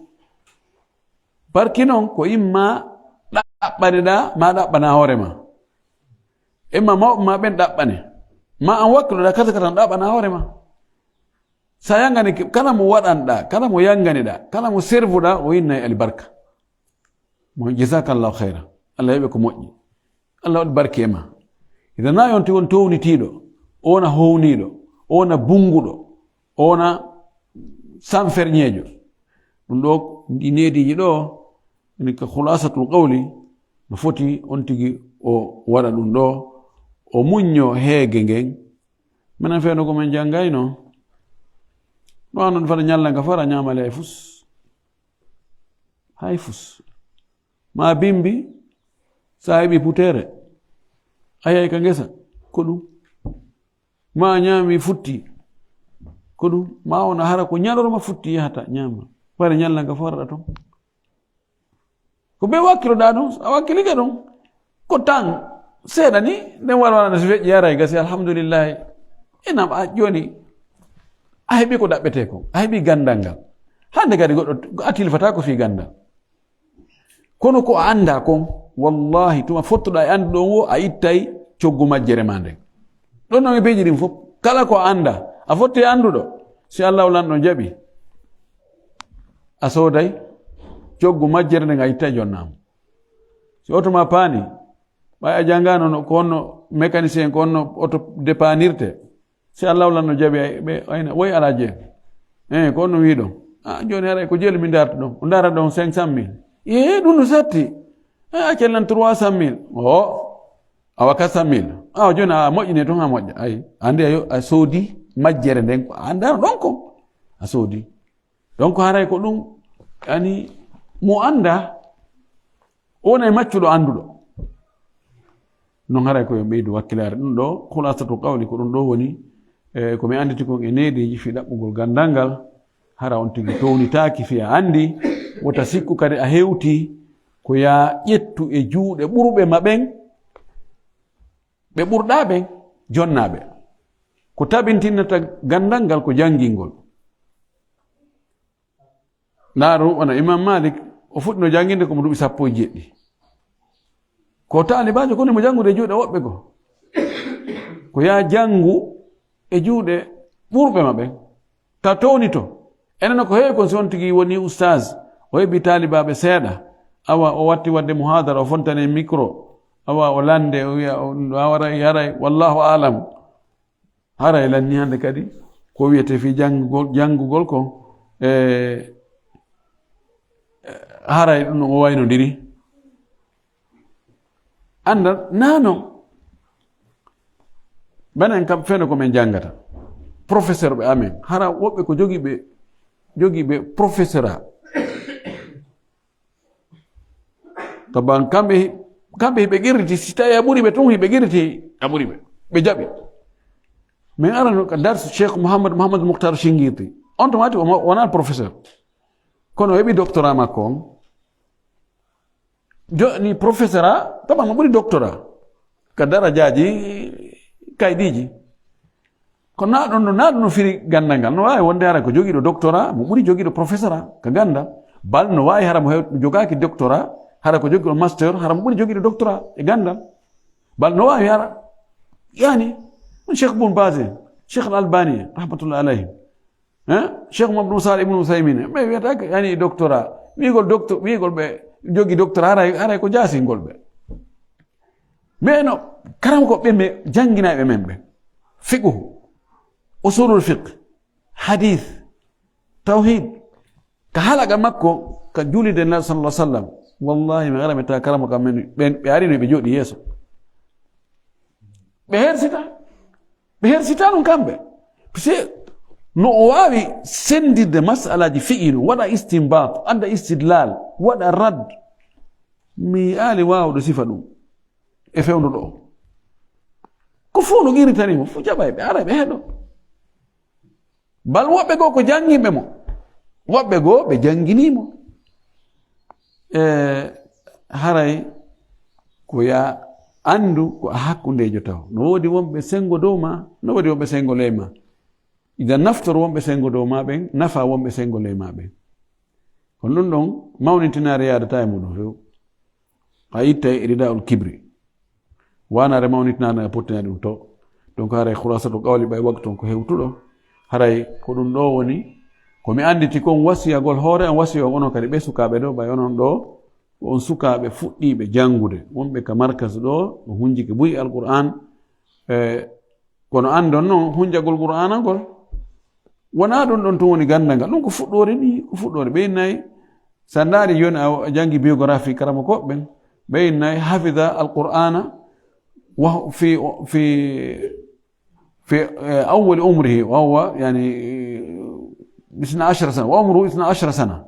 Barki non ko imma ɗaɓɓaneɗaa, ma ɗaɓɓana hoore ma. Imma mawɓe ma ɓen ɗaɓɓane. Ma an wakkiloɗaa kata kata ɗaɓɓana hoore ma. Sa yangani, kala mo waɗanɗaa, kala mo yanganiɗaa, kala mo servuɗaa, o innay albarka. Mo jazakallahu khayra. Allah heɓe ko moƴƴi. Allah waɗi barke e ma. Ida na yonti won townitiiɗo, o wona howniiɗo, o wona bunguɗo, o wona sanferñeejo. Ɗum ɗo, ɗi neediiji ɗo, ni ka khulasatul qawli, no foti on tigi o waɗa ɗum ɗo, o muñño heege ngen. Minen fewndo ko min janngayno. Ɗo non fada ñalla nga fara ñaamale hay fus. Hay fus. Ma bimbi, sa heɓi puteere, a yahi ka ngesa, ko ɗum. Ma ñaami futti, ko ɗum. Ma wona hara ko ñalorma futti yahata ñaama. Fare ñalla nga fo araɗa ton. Ko ɓe wakkiloɗaa ɗum, a wakkilike ɗum. Ko tan, seeɗa ni, nden warwarano si feƴƴi yaray gasi, alhamdulillahi. Enam, a jooni, a heɓi ko ɗaɓɓetee kon, a heɓi ganndal ngal. Hannde kadi goɗɗo, a tilfata ko fii ganndal. Kono ko a anndaa kon, wallahi, tuma fottuɗaa e annduɗo on wo, a ittay coggu majjere maa nden. Ɗon non e peeji ɗin fof, kala ko a anndaa, a fotti e annduɗo. Si Allahu lanɗo jaɓi, a sooday coggu majjere nden, a ittay jonnaamo. Si oto maa paani, ɓay a janngaano no, ko honno mécanicien, ko honno oto dépanirte, si Allahu lanɗo jaɓi, ay, ɓe, ayna, woy alaa jeen. Eh, ko on no wi'i ɗon. Ah, jooni haray ko jelu mi ndaarta ɗon. O ndaara ɗon cinq cent mille. Eh, ɗum no satti. Eh, accel lan trois cent mille. O, awa quatre cent mille. Ah, jooni a moƴƴini toon haa moƴƴa. Ay, anndi a yo-, a soodi majjere nden ko a anndaano ɗon ko. A soodi. Donc haray ko ɗum, yani, mo anndaa, o wonay maccuɗo annduɗo. Non haray ko yo ɓeydu wakkilaare. Ɗum ɗo, khulasatu qawli, ko ɗum ɗo woni, e, ko mi annditi kon e neediiji fii ɗaɓɓugol ganndal ngal, hara on tigi townitaaki fii a anndi, wota sikku kadi a hewti, ko yaa ƴettu e juuɗe ɓurɓe ma ɓen, ɓe ɓurɗaa ɓen, jonnaaɓe. Ko tabintinata ganndal ngal ko janngingol. Ndaaru, wona Imam Malik, o fuɗɗino jannginde ko mo duuɓi sappo e jeɗɗi. Ko taalibaajo, kono mo janngude e juuɗe woɓɓe goo. Ko yaa janngu e juuɗe ɓurɓe ma ɓen. Ta townito. Enen ko heewi kon, si on tigi woni ustaaz, o heɓi taalibaaɓe seeɗa. Awa, o watti waɗde muhaadara, o fontane micro. Awa, o lande, o wiya, o, a waray, haray, wallahu aalam. Haray lanni hannde kadi ko wiyetee fii janngugol, janngugol ko, e, e, haray ɗum no o waynondiri. Annda, naa non. Bana en kam fewndo ko min janngata. Professeur ɓe amen. Hara woɓɓe ko jogiiɓe, jogiiɓe professorat. Taban kamɓe Kamɓe hiɓe qirriti, si tawi a ɓuri ɓe tun, hiɓe qirriti a ɓuri ɓe. Ɓe jaɓi. Min arano ka darsu Cheikh Mouhammad, Mouhammad Moukhtar Shinqiti. On tuma ti o ma-, wonaa professeur. Kono o heɓi doctorat makko on. Joni professeur a, tawa mo ɓuri doctorat. Ka darajaaji kaydiiji. Ko na ɗon no, na ɗum no firi ganndal ngal. No waawi wonde hara ko jogiiɗo doctorat, mo ɓuri jogiiɗo professeur a ka ganndal. Bal no waawi hara mo hew-, jogaaki doctorat, hara ko jogiiɗo master, hara mo ɓuri jogiiɗo doctorat e ganndal. Bal no waawi hara. Yani, on Cheikh Bun Baz, Cheikh Al Albani, rahmatullahi alayhi. Hein? Cheikh Muhammad Musa Ibn Uthaymin, ɓe wiyata ko yani doctorat. Wiigol docto-, wiigol ɓe jogi doctorat, haray, haray ko jaasingol ɓe. Mais no, karam ko ɓe me jannginayɓe men ɓe. Fiqhu, usulul fiqh, hadith, tawhid. Ka halaqa makko, ka juulirde Nulaaɗo sallallahu alaihi wasallam. Wallahi, mi ara mi tawa karam ko men, ɓe, ɓe arino ɓe jooɗi yeeso. Ɓe hersita. Ɓe hersita ɗum kamɓe. Parce que no o waawi senndirde masalaaji fiqhi, waɗa istinbat, adda istidlal, waɗa rad. Mi yi'aali waawɗo sifa ɗum e fewndo ɗo. Ko fof no qirritani mo, fof jaɓay ɓe, ara ɓe heɗo. Bal woɓɓe goo ko jannginɓe mo. Woɓɓe goo ɓe jannginii mo. E haray ko ya anndu ko a hakkundeejo taw. No woodi wonɓe senngo dow ma, no woodi wonɓe senngo ley ma. Ida naftor wonɓe senngo dow ma ɓen, nafa wonɓe senngo ley ma ɓen. Kono ɗum ɗon, mawnintinaare yaadata e muɗum few. A ittay ridaul kibri. Wanaare mawnitinaare na pottinani ɗum to. Donc haray khulasatul qawli ɓay waktu on ko hewtuɗo. Haray ko ɗum ɗo woni ko mi annditi kon wasiyagol hoore an, wasiya on onon kadi ɓe sukaaɓe ɗo, ɓay onon ɗo ko on sukaaɓe fuɗɗiiɓe janngude, wonɓe ka markas ɗo, no hunjike buy Alqur'an, e, kono anndon non hunjagol Qur'aana ngol. Wonaa ɗum ɗon tun woni ganndal ngal. Ɗum ko fuɗɗoore ni, ko fuɗɗoore. Ɓe innayi, so a ndaari jooni a, a janngi biographie karamokooɓe ɓen, ɓe innayi hafida Alqur'aana wa fi, fi, fi, eh, awwali umrihi, wa huwa, yani, eh, isna ashara sana, wa umruhu isna ashara sana,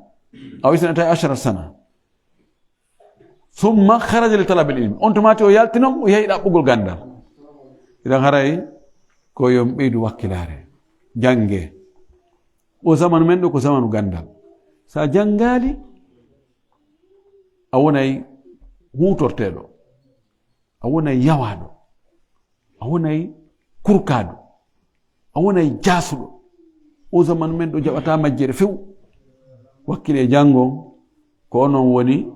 aw isnatay ashara sana. Summa kharaja li talabil ilmi. On tuma ti o yalti non, o yahi ɗaɓɓugol ganndal. Idan haray ko yo on ɓeydu wakkilaare. Jannge. O zamanu men ɗo ko zamanu ganndal. So a janngaali, a wonay huutorteeɗo. A wonay yawaaɗo. A wonay kurkaaɗo. A wonay jaasuɗo. O zamanu men ɗo jaɓata majjere few. Wakkile e janngo, ko onon woni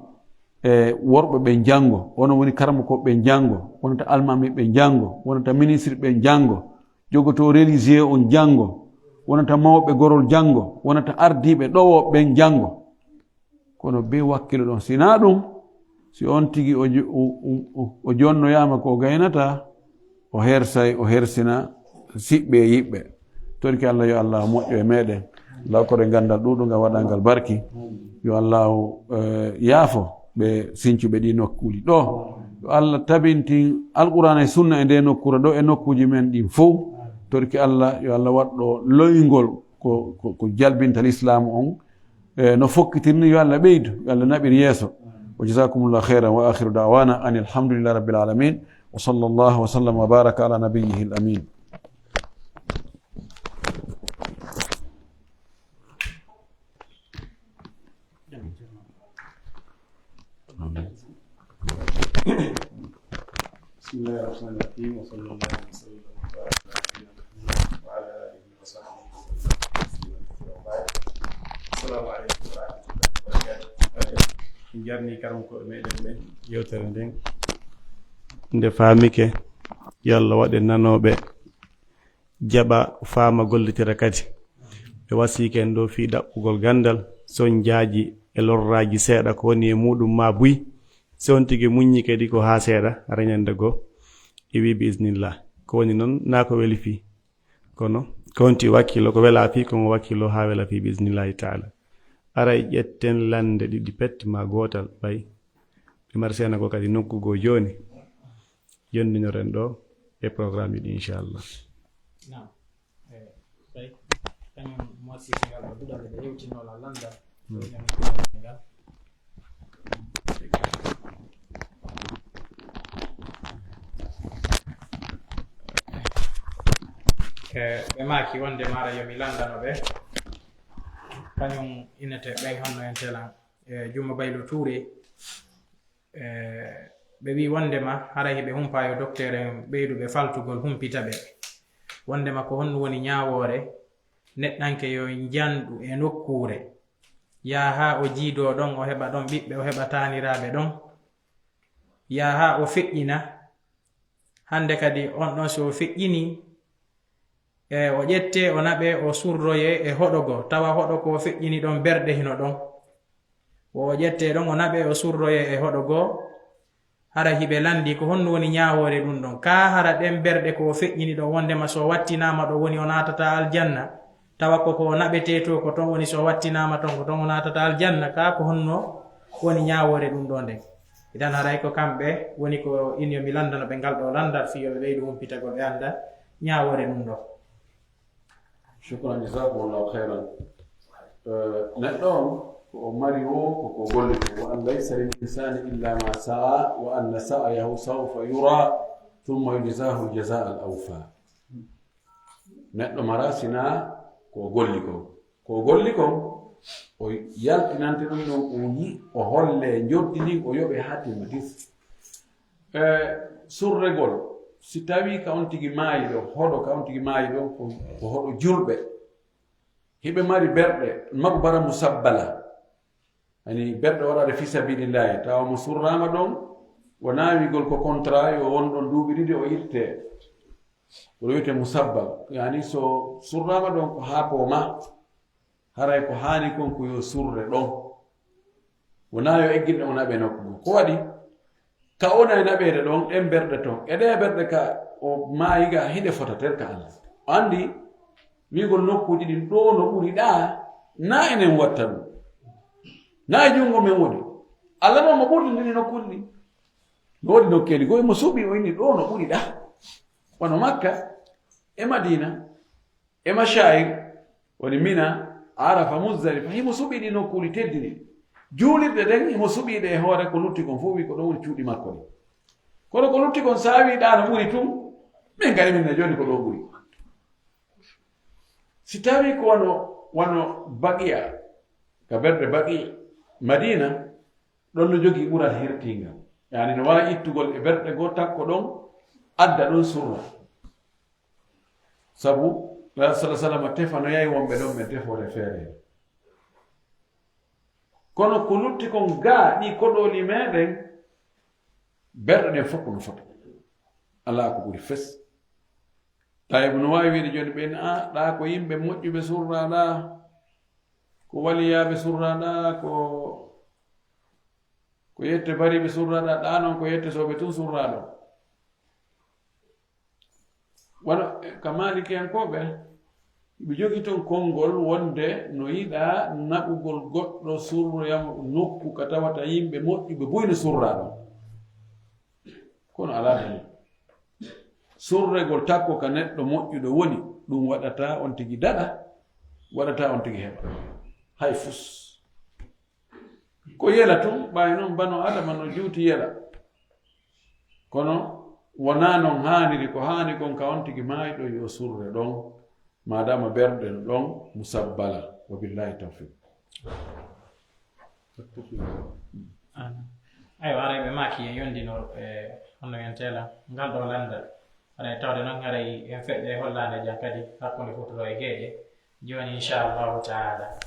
e worɓe ɓen janngo, onon woni karamokooɓe ɓen janngo, wonata almaami ɓen janngo, wonata ministre ɓen janngo, jogoto religieux on janngo, wonata mawɓe gorol janngo, wonata ardiiɓe ɗowo ɓen janngo. Kono be wakkilo ɗon, si na ɗum, si on tigi o jo-, o, o, o, o jonnoyaama ko o gaynata, o hersay, o hersina siɓɓe e yiɓɓe. Torki Allah, yo Allah moƴƴo e meɗen. Allah okkore ganndal ɗuɗungal, waɗangal barki. Yo Allah, eh, yaafo ɓe sincuɓe ɗi nokkuuli ɗo. Yo Allah tabintin Alqur'aana e Sunna e nde nokkure ɗo e nokkuuji men ɗin fow. Torki Allah, yo Allah waɗɗo loyngol ko, ko, ko jalbinta Lislaamu on. E, no fokkitirni, yo Allah ɓeydu, yo Allah naɓir yeeso. Wa jazakumullahu khairan wa akhiru da'wana anil hamdulillahi rabbil alamin. Wa sallallahu wa sallam wa baraka ala nabiyyihi al amin. بسم الله الرحمن الرحيم، وصلى الله وسلم وبارك على نبينا محمد وعلى آله وصحبه وسلم تسليما كثيرا وبعد. السلام عليكم ورحمة الله وبركاته. En jarni karamokooɓe meɗen ɓen yewtere nden. Nde faamike, yo Allah waɗ en nanooɓe, jaɓa, faama, gollitira kadi. Ɓe wasiike en ɗo fii ɗaɓɓugol ganndal, so on jaaji e lorraaji seeɗa ko woni e muɗum maa buy, so on tigi muññi kadi ko haa seeɗa, hara ñannde goo, iwi bi iznillah. Ko woni noon, naa ko weli fii. Kono ko on tigi wakkilo, ko wela fii, ko mo wakkilo haa wela fii bi iznillahi taala. Aray ƴetten lannde ɗiɗi pet maa gootal ɓay. Ɓe mari seena goo kadi nokku goo jooni. Yondinoren ɗo e programme ji ɗi, inchallah. Naam. Eh, tawi kañum mo siisi ngal ko duɗal nde yewtinnola lanndal. Hmm. Ngal. E, ɓe maaki wonde mara yo mi lanndano ɓe. Kañum innete ɓen honno en telan. E, Juma Baylo Tuure. E, ɓe wi wondema haray hiɓe humpa yo dokteer en ɓeyduɓe faltugol humpita ɓe. Wondema ko honno woni ñaawoore neɗɗanke yo njanɗu e nokkuure. Yaa haa o jiidoo ɗon, o heɓa ɗon ɓiɓɓe, o heɓa taaniraaɓe ɗon. Yaa haa o feƴƴina. Hannde kadi on ɗon si o feƴƴini, e o ƴette, o naɓe, o surroye e hoɗo goo. Tawa hoɗo ko o feƴƴini ɗon berɗe hino ɗon. Wo o ƴette ɗon, o naɓe, o surroye e hoɗo goo. Hara hiɓe lanndi ko honno woni ñaawoore ɗum ɗon. Kaa hara ɗen berɗe ko o feƴƴini ɗon wondema so o wattinaama ɗo woni o naatata aljanna. Tawa ko ko o naɓetee to ko ton woni so o wattinaama ton ko ton o naatata aljanna. Kaa ko honno woni ñaawoore ɗum ɗo nden. Idan haray ko kamɓe woni ko in yo mi lanndano ɓe ngal ɗo lanndal fii yo ɓe ɓeydu humpitagol ɓe annda ñaawoore ɗum ɗo. Shukran, jazakumullahu khairan. Eh, neɗɗo on ko o mari wo ko ko golli ko, wa an laysa lil insani illa ma sa'a wa anna sa'yahu sawfa yura thumma yujzahu al-jazaa al-awfa. Neɗɗo mara sina ko o golli kon. Ko o golli kon, o yaltinante ɗum ɗon, o yi, o holle njoddi ndin, o yoɓe haa timma tis. E surregol, si tawi ka on tigi maayi ɗo, hoɗo ka on tigi maayi ɗo, ko, ko hoɗo julɓe. Hiɓe mari berɗe, magu bara musabbala. Ani berɗe waɗaɗe fi sabilillahi, tawa mo surrama ɗon, wona wigol ko contrat yo won ɗon duuɓi ɗiɗi o itte. Ko wiyete musabbal. Yani so surrama ɗon ko haa ko ma, haray ko haani kon ko yo surre ɗon. Wona yo eggin ɗon naɓe nokku goo. Ko waɗi? Ka ona e naɓeede ɗon, ɗen berɗe ton. E ɗe berɗe ka o maayi ga hiɗe fotater ka Allah. O anndi wigol nokkuuji ɗin ɗo no ɓuri ɗa, na enen watta ɗum. Na e junngo men woni. Allah noon mo ɓurdi ndini nokkuuji ɗin. No woodi nokkeeli goo, mo suɓi o inni ɗo no ɓuri ɗa. Wano Makka, e Madina, e Mashayir, woni Mina, Arafa, Muzdalifa, himo suɓi ɗi nokkuuli teddini. Juulirɗe ɗen, himo suɓi ɗe e hoore ko lutti kon fof, wi ko ɗon woni cuuɗi makko ɗin. Kono ko lutti kon, so a wi ɗa no ɓuri tun, min kadi min na jooni ko ɗo ɓuri. Si tawi ko wano, wano Baqiya, ka berɗe Baqiya, Madina, ɗon no jogii ɓural hertiingal. Yani no waawi ittugol e berɗe goo takko ɗon, adda ɗon surra. Sabu, Rasul sallallahu alaihi wasallam tefanoyay wonɓe ɗon ɓen tefoore feere. Kono ko lutti kon gaa ɗi koɗooli meɗen, berɗe ɗen fof ko no fota. Alaa ko ɓuri fes. Tawi no waawi wiide jooni ɓen, a, ɗa ko yimɓe moƴƴuɓe surraɗa, ko waliyaaɓe surraɗa, ko, ko yette bariiɓe surraɗa, ɗa noon ko yette sooɓe tun surraɗo. Wano, eh, ka Maalikiyankooɓe, ɓe jogi ton konngol wonde no yiɗa naɓugol goɗɗo surroyamo nokku ka tawata yimɓe moƴƴuɓe buy no surraɗo. Kono alaa dalil. Surregol takko ka neɗɗo moƴƴuɗo woni, ɗum waɗata on tigi daɗa, waɗata on tigi heɓa. Hay fus. Ko yela tun, ɓay noon bano Adama no juuti yela. Kono wonaa noon haaniri, ko haani kon ka on tigi maayɗo yo surre ɗon, maadaama berɗe no ɗon musabbala. Wa billahi tawfiq. Aywa, haray ɓe maaki en yondinor e honno en tela ngal ɗo lanndal. Haray tawde noon haray en feƴƴa e hollaande jan kadi hakkunde futuro e geeƴe. Jooni inchallahu taala.